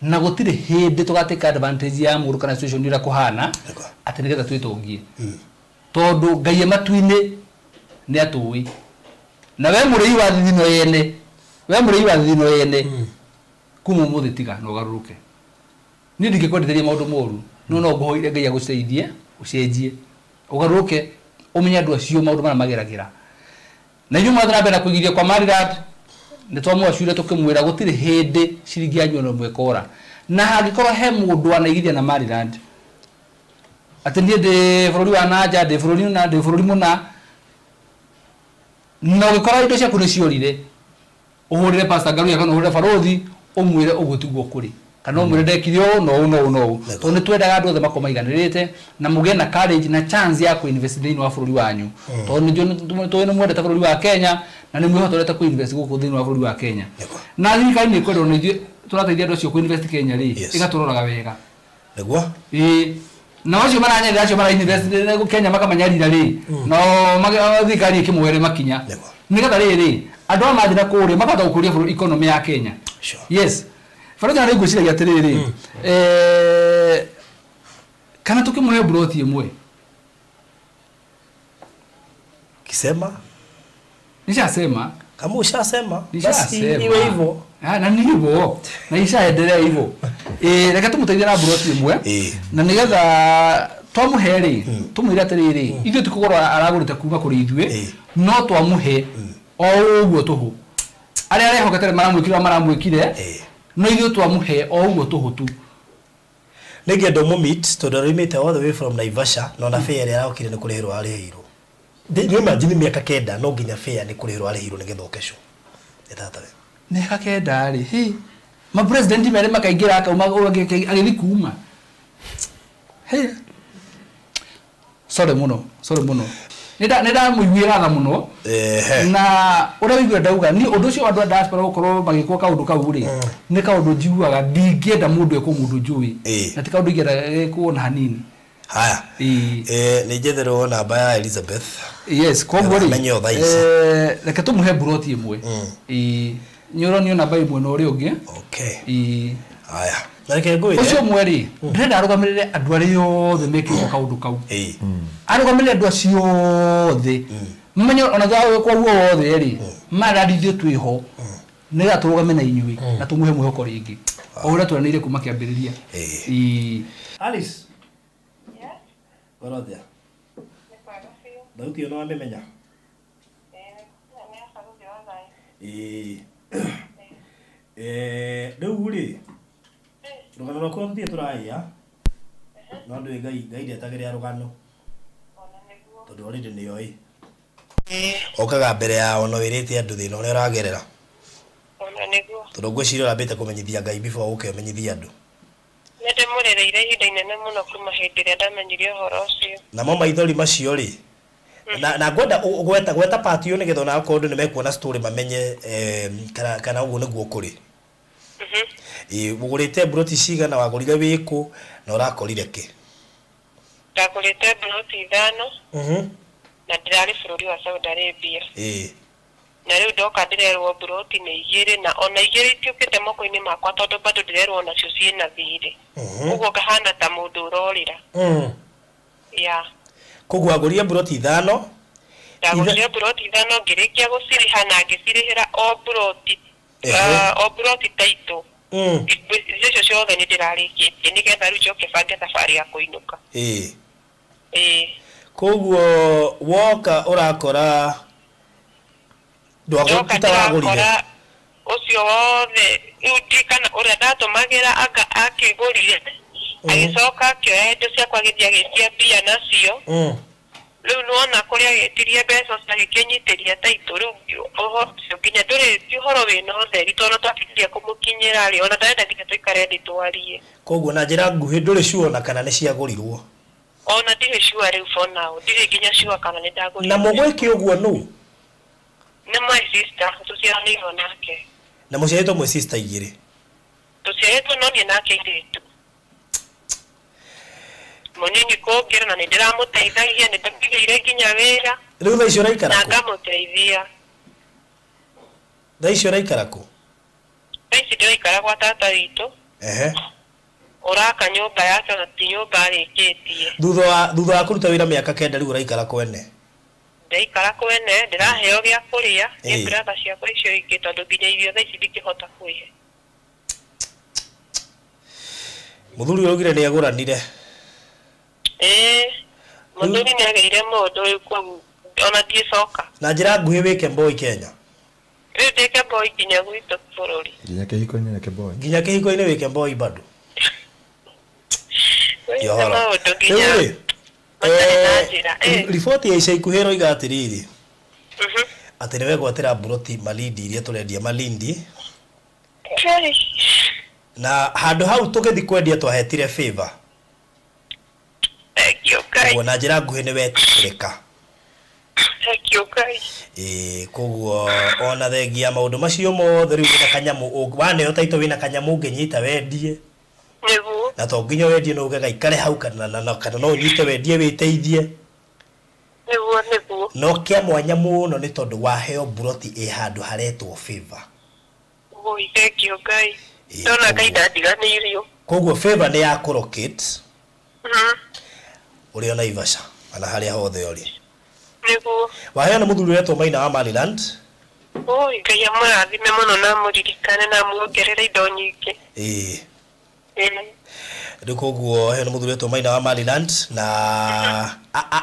na gũtirĩ hĩndĩ tũgatake advantage ya mũndũ kana situation ĩrĩa kũhana atĩ nĩgetha twĩtongie. Tondũ Ngai e matu-inĩ nĩatũĩ. Na we mũrĩi wa thithino yene, we mũrĩi wa thithino yene kuma ũmũthĩ tiga na ũgarũrũke. Niĩ ndingĩkwendithĩria maũndũ moru, no no ngũhoire Ngai agũteithie ũcenjie ũgarũrũke ũmenye andũ acio maũndũ marĩa mageragĩra. Na inyuĩ mwathiĩ na mbere na kũigithia kwa Maryland nĩ twamwacure tũkĩmwĩra gũtirĩ hĩndĩ ciringi yanyu ona ĩmwe ĩkora. Na hangĩkorwo he mũndũ wanaigithia na Maryland atĩ niĩ ndĩ bũrũri wa nanja, ndĩ bũrũri na ndĩ bũrũri mũna, na ũgĩkora indo ciaku nĩ ciorire, ũhũrĩre Pastor Ngaruiya kana ũhũrĩre Barũthi ũmwĩre ũguo tiguo kũrĩ, kana ũmwĩre ndekire ũũ na ũũ na ũũ na ũũ. Tondũ nĩ twendaga andũ othe makorwo maiganĩrĩte na mũgĩe na courage na chance ya kũ-invest thĩinĩ wa bũrũri wanyu. Tondũ nĩ tũĩ nĩ mwendete bũrũri wa Kenya na nĩ mwĩhotorete kũ-invest gũkũ thĩinĩ wa bũrũri wa Kenya. Na thirikari nĩ ĩkwenda ona ithuĩ tũrateithia andũ acio kũ-invest Kenya rĩ, ĩgatũroraga wega. Nĩguo? Ĩĩ. Na acio maranyarira acio mara-invest Kenya makamanyarira rĩ, no thirikari ĩkĩmoere makinya. Nĩgetha rĩrĩ, andũ aya mathiĩ na kũrĩa makahota gũkũria bũrũri economy ya Kenya. Yes. Barũthi nĩ ngwĩciragia atĩrĩrĩ, kana tũkĩmũhe mburoti ĩmwe. Kisema? Nishasema. Kama ushasema, basi Nishasema. iwe hivyo. Na ni hivyo. Na ishaendelea hivyo. Reke tũmũteithie na mburoti ĩmwe. Na nĩgetha twamũhe rĩ, tũmwĩre atĩrĩrĩ, ithuĩ ti kũgũra aragũrĩte kuma kũrĩ ithuĩ, no twamũhe o ũguo tũhũ. Arĩa arehokete nĩ maramwĩkire, no ithuĩ twamũhe o ũguo tũhũ tu. Nĩngĩenda ũmũmeet tondũ araumĩte all the way from Naivasha na ona fare ĩrĩa arokire nĩ kũrĩhĩrwo arĩhĩirwo. Nĩ imagine mĩaka 9 no nginya fare nĩ kũrĩhĩrwo arĩhĩirwo nĩgetha oke show. Nĩ tata we. Mĩaka 9 rĩ, hĩ. Ma president merĩ makaingĩra akauma agĩthiĩ kuma. Hĩ. Sorry mũno, sorry mũno. Nĩ ndamũiguĩra tha mũno. Na ũrĩa ũiguire ndauga, niĩ ũndũ ũcio wa andũ a diaspora gũkorwo magĩkwo kaũndũ kau rĩ, nĩ kaũndũ njiguaga ndingĩenda mũndũ ekwo mũndũ njũĩ. Na ti kaũndũ ingĩenda gekwo ona hanini. Haya. Nĩ njetherwo namba ya Elizabeth. Yes, koguo rĩ, Amenye o thaa ici. Reke tũmũhe mburoti ĩmwe. Nĩ ũronio namba ĩmwe na ũrĩa ũngĩ. Okay. Haya. Na reke ngwĩre. Ũcio ũmwe rĩ, ndĩrenda arũgamĩrĩre andũ arĩa othe mekĩirwo kaũndũ kau. Arũgamĩrĩre andũ acio othe. Mamenye ona thutha wa gwĩkwo ũguo wothe rĩ, marandi ithuĩ twĩho. Nĩgetha tũrũgame na inyuĩ na tũmũhe mwĩhoko rĩngĩ. O ũrĩa tweranĩire kuma kĩambĩrĩria. Alice. Gorothia. Thauti ĩyo nĩwamĩmenya? Rĩu rĩ, rũgano rwakwa tũthiĩ tũraiya, no ndũĩ Ngai ndetagĩrĩra rũgano. Tondũ already nĩoĩ. Okaga mbere yao na wĩrĩte andũ thĩna ũrĩa ũragerera. Tondũ ngwĩciria ũrambĩte kũmenyithia Ngai before ũke ũmenyithie andũ. Nĩ ndĩmũrĩrĩire ihinda inene mũno kuma hĩndĩ ĩrĩa ndamenyire ũhoro ũcio. Namo maithori macio rĩ, na ngwenda gweta part ĩyo nĩgetha ona akorwo andũ nĩmekuona story mamenye kana ũguo nĩguo kũrĩ. Ũgũrĩte mburoti cigana, wagũrire wĩkũ na ũrakorire kĩ? Ndagũrĩte mburoti 5 na ndĩrarĩ bũrũri wa Saudi Arabia. Na rĩu ndoka ndĩrerwo mburoti nĩ 2 na ona 2 itiũkĩte moko-inĩ makwa tondũ bado ndĩrerwo nacio ciĩna thirĩ. Ũguo ngahana ta mũndũ ũrorĩra. Ya. Koguo agũrire mburoti 5. Ndagũrire mburoti 5 ngĩrĩkia gũcirĩha na ngĩcirĩhĩra o mburoti. O mburoti taitũ. Icio ciothe nĩ ndĩrarĩkĩtie nĩgetha rĩu njoke bange thabarĩ ya kũinũka. Koguo woka ũrakora ndwagũrire ũcio wothe rĩu ndirikana ũrĩa ndatũmagĩra anga akĩgũrire agĩcoka akĩoya indo ciakwa agĩthiĩ agĩtia mbia nacio. Rĩu nĩwona kũrĩa agĩtirie mbeca ũcio agĩkĩnyitĩria taitũ rĩu ũhoro ũcio nginya ndũrĩ ti ũhoro wĩna ũtheri tondũ twatigirie kũmũkinyĩra rĩ ona ndarenda nginya tũikare thĩ twarie. Koguo na njĩra nguhĩ ndũrĩ sure ona kana nĩ ciagũrirwo. Ona ndirĩ sure rĩu for now ndirĩ nginya sure kana nĩ ndagũrire. Na mũgwĩke ũguo nũ? Nĩ my sister tũciaranĩirwo nake. Na mũciarĩtwo mwĩ sister igĩrĩ? Tũciarĩtwo no niĩ nake airĩtu. Mũnini kũngĩra na nĩ ndĩramũteithagia nĩ ndamũigĩire nginya wĩra. Rĩu thaa ici ũraikara kũ? Na ngamũteithia. Thaa ici ũraikara kũ? Thaa ici ndĩraikara gwa tata witũ. Ũraka nyũmba yake ona ti nyũmba arĩkĩtie. Thutha wa kũruta wĩra mĩaka 9 rĩu ũraikara kwene? Ndĩraikara kwene, ndĩraheo gĩa kũrĩa nĩ brother ciakwa icio ingĩ tondũ nginya irio thaa ici ndingĩhota kwĩhe. Mũthuri ũyũ augire nĩ agũranire. Mũthuri nĩ agĩire mũndũ rĩu kũu ona ndiĩcoka. Na njĩra nguhĩ wĩke mboi Kenya? Rĩu ndĩke mboi nginya gwitũ bũrũri. Nginya kĩhiko-inĩ wĩke mboi? Nginya kĩhiko-inĩ wĩke mboi bado. Rĩu rĩ, riboti ya ica ikuhĩ ĩroiga atĩrĩrĩ atĩ nĩ wegwatĩra mburoti Malindi iria tũrendia Malindi. Na handũ hau tũgĩthiĩ kwendia twahetire favor. Koguo na njĩra nguhĩ nĩ wetĩkĩrĩka. Koguo ona thengia maũndũ macio mothe rĩu wĩna kanyamũ waneo taitũ wĩna kanyamũ ũngĩnyita wendie. Na to nginya wendie no uge gaikare hau kana no ũnyite wendie wĩteithie. Nĩguo. No kĩa mwanya mũno nĩ tondũ waheo mburoti ĩ handũ haretwo favor. Oi, thank you Ngai. Ndona Ngai ndandiganĩirio. Koguo favor nĩ ya kũrocate. Ũrĩ o Naivasha kana harĩa hothe ũrĩ. Nĩguo. Waheo nĩ mũthuri ũretwo Maina wa Maryland. Oi, Ngai amũrathime mũno na amũririkane na amuongerere indo nyingĩ. Rĩu koguo heo nĩ mũthuri ũretwo Maina wa Maryland na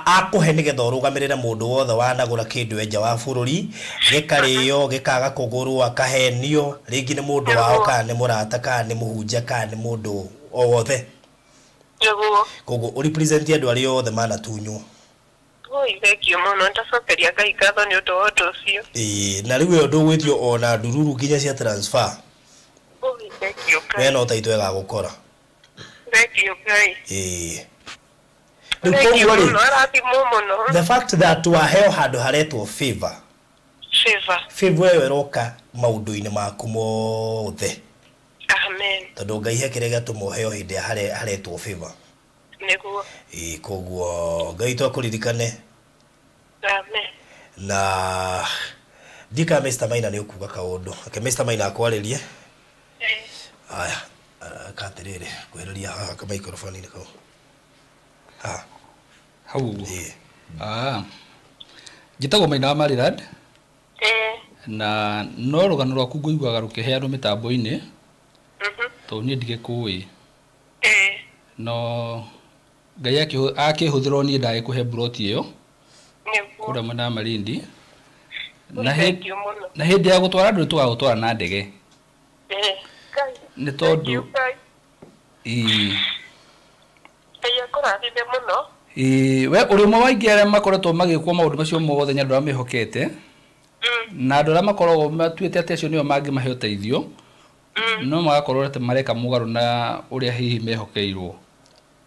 akũhe nĩgetha ũrũgamĩrĩre mũndũ wothe wanagũra kĩndũ nja wa bũrũri gĩkarĩo gĩkaga kũgũrwo akahenio rĩngĩ nĩ mũndũ wao kana nĩ mũrata kana nĩ mũhunjia kana nĩ mũndũ o wothe. Nĩguo. Koguo ũrepresent andũ arĩa othe manatunywo. Oi, thank you mũno ndacokeria Ngai ngatho nĩ ũndũ wa ũndũ ũcio. Na rĩu ĩyo ndũgwĩtio ona ndururu nginya cia transfer. Oi, thank you Ngai. We no taitũ ĩgagũkora. Thank you Ngai. Rĩu koguo rĩ, the fact that waheo handũ haretwo favor. Favor ĩyo ĩroka maũndũ-inĩ maku mothe. Amen. Tondũ Ngai he kĩrĩa gĩatũma ũheo hĩndĩ ĩrĩa haretwo favor. Nĩguo. Koguo Ngai twakũririkane. Amen. Na ndika Mr. Maina nĩ ũkuga kaũndũ. Reke Mr. Maina akwarĩrie. Aya, katĩrĩrĩ, kwĩrĩria haha ka microphone-inĩ kau. Haha. Hau ũguo. Njĩtagwo Maina wa Maryland. Na no rũgano rwaku ngũiguaga rũkĩheanwo mĩtambo-inĩ. Tondũ niĩ ndigĩkũĩ. No Ngai akĩhũthĩrwo niĩ ndagĩkũhe mburoti ĩyo. Kũrĩa mwena wa Malindi. Na hĩndĩ ya gũtwara ndũrĩ tũgagũtwara na ndege. Nĩ tondũ Ngai akũrathime mũno. We ũrĩ ũmwe wa aingĩ arĩa makoretwo magĩkwo maũndũ macio mothe nĩ andũ arĩa mehokete. Na andũ arĩa makoragwo matuĩte atĩ acio nĩo mangĩmahe ũteithio. No magakorwo atĩ mareka mũgarũ na ũrĩa hihi mehokeirwo.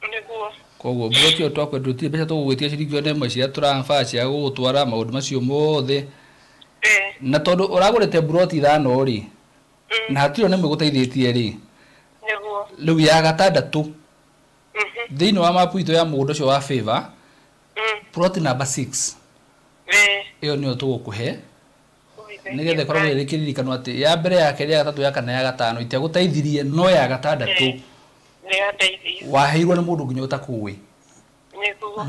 Nĩguo. Koguo mburoti ĩyo twakwenda tũtirĩ mbeca tũgũgwĩtia ciringi ona ĩmwe cia transfer cia gũgũtwara maũndũ macio mothe. Na tondũ ũragũrĩte mburoti 5 rĩ, na hatirĩ ona ĩmwe ĩgũteithĩtie rĩ. Nĩguo. Rĩu ya gatandatũ thĩinĩ wa mapu itũ ya mũgũnda ũcio wa favor, plot number 6. Ĩyo nĩyo tũgũkũhe nĩgetha ĩkoragwo ĩrĩ kĩririkano atĩ ya mbere ya kerĩ ya gatatũ ya kana ya gatano itiagũteithirie no ya gatandatũ Nĩ yandeithia. waheirwo nĩ mũndũ nginya ũtakũĩ.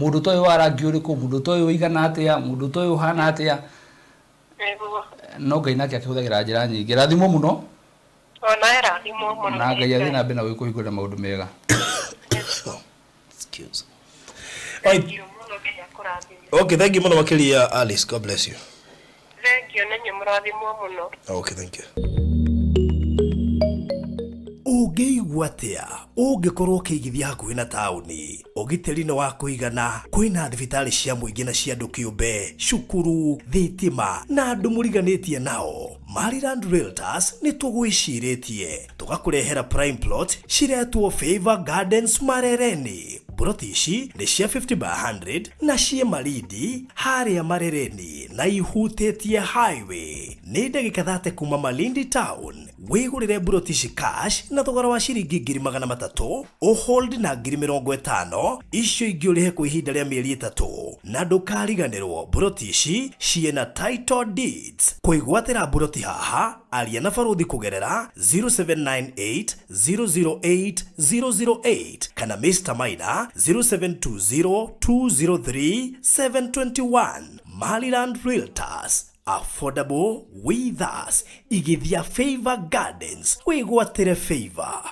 Mũndũ ta ũyũ wa rangi ũrĩkũ, mũndũ ta ũyũ ũigana atĩa, mũndũ ta ũyũ ũhana atĩa. No Ngai nake akĩhũthagĩra njĩra nyingĩ. Rathimwo mũno. Ona rathimwo mũno. Na Ngai athiĩ na mbere na gũkũhingũrĩra maũndũ mega. Excuse. Right. Okay, thank you mũno makĩria Alice. God bless you. Thank you, na mũrathimwo mũno. Okay, thank you. Ũngĩigua atĩa ũngĩkorwo ũkĩigithia hakuhĩ na taũni? Ũgitĩri nĩ wa kũigana, kwĩna thibitarĩ cia mũingĩ na cia andũ kĩũmbe, cukuru, thitima na andũ mũriganĩtie nao. Maryland Realtors nĩ tũgwĩcirĩtie tũgakũrehera prime plot ciretwo Favor Gardens Marereni. Mburoti ici nĩ cia 50 by 100 na ciĩ Malindi harĩa Marereni na ihutĩtie highway. Nĩ ndagĩka 30 kuma Malindi town. Wĩgũrĩre mburoti ici cash na thogora wa ciringi 300,000, ũhold na 50,000, icio ingĩ ũrĩhe kwa ihinda rĩa mĩeri 3. Na ndũkariganĩrwo mburoti ici ciĩna title deeds. Kwĩgwatĩra mburoti haha aria na baruthi kũgerera 0798 008 008 kana Mr. Maina 0720 203 721. Maryland Realtors, affordable with us. Igithia Favor Gardens, wĩgwatĩre favor.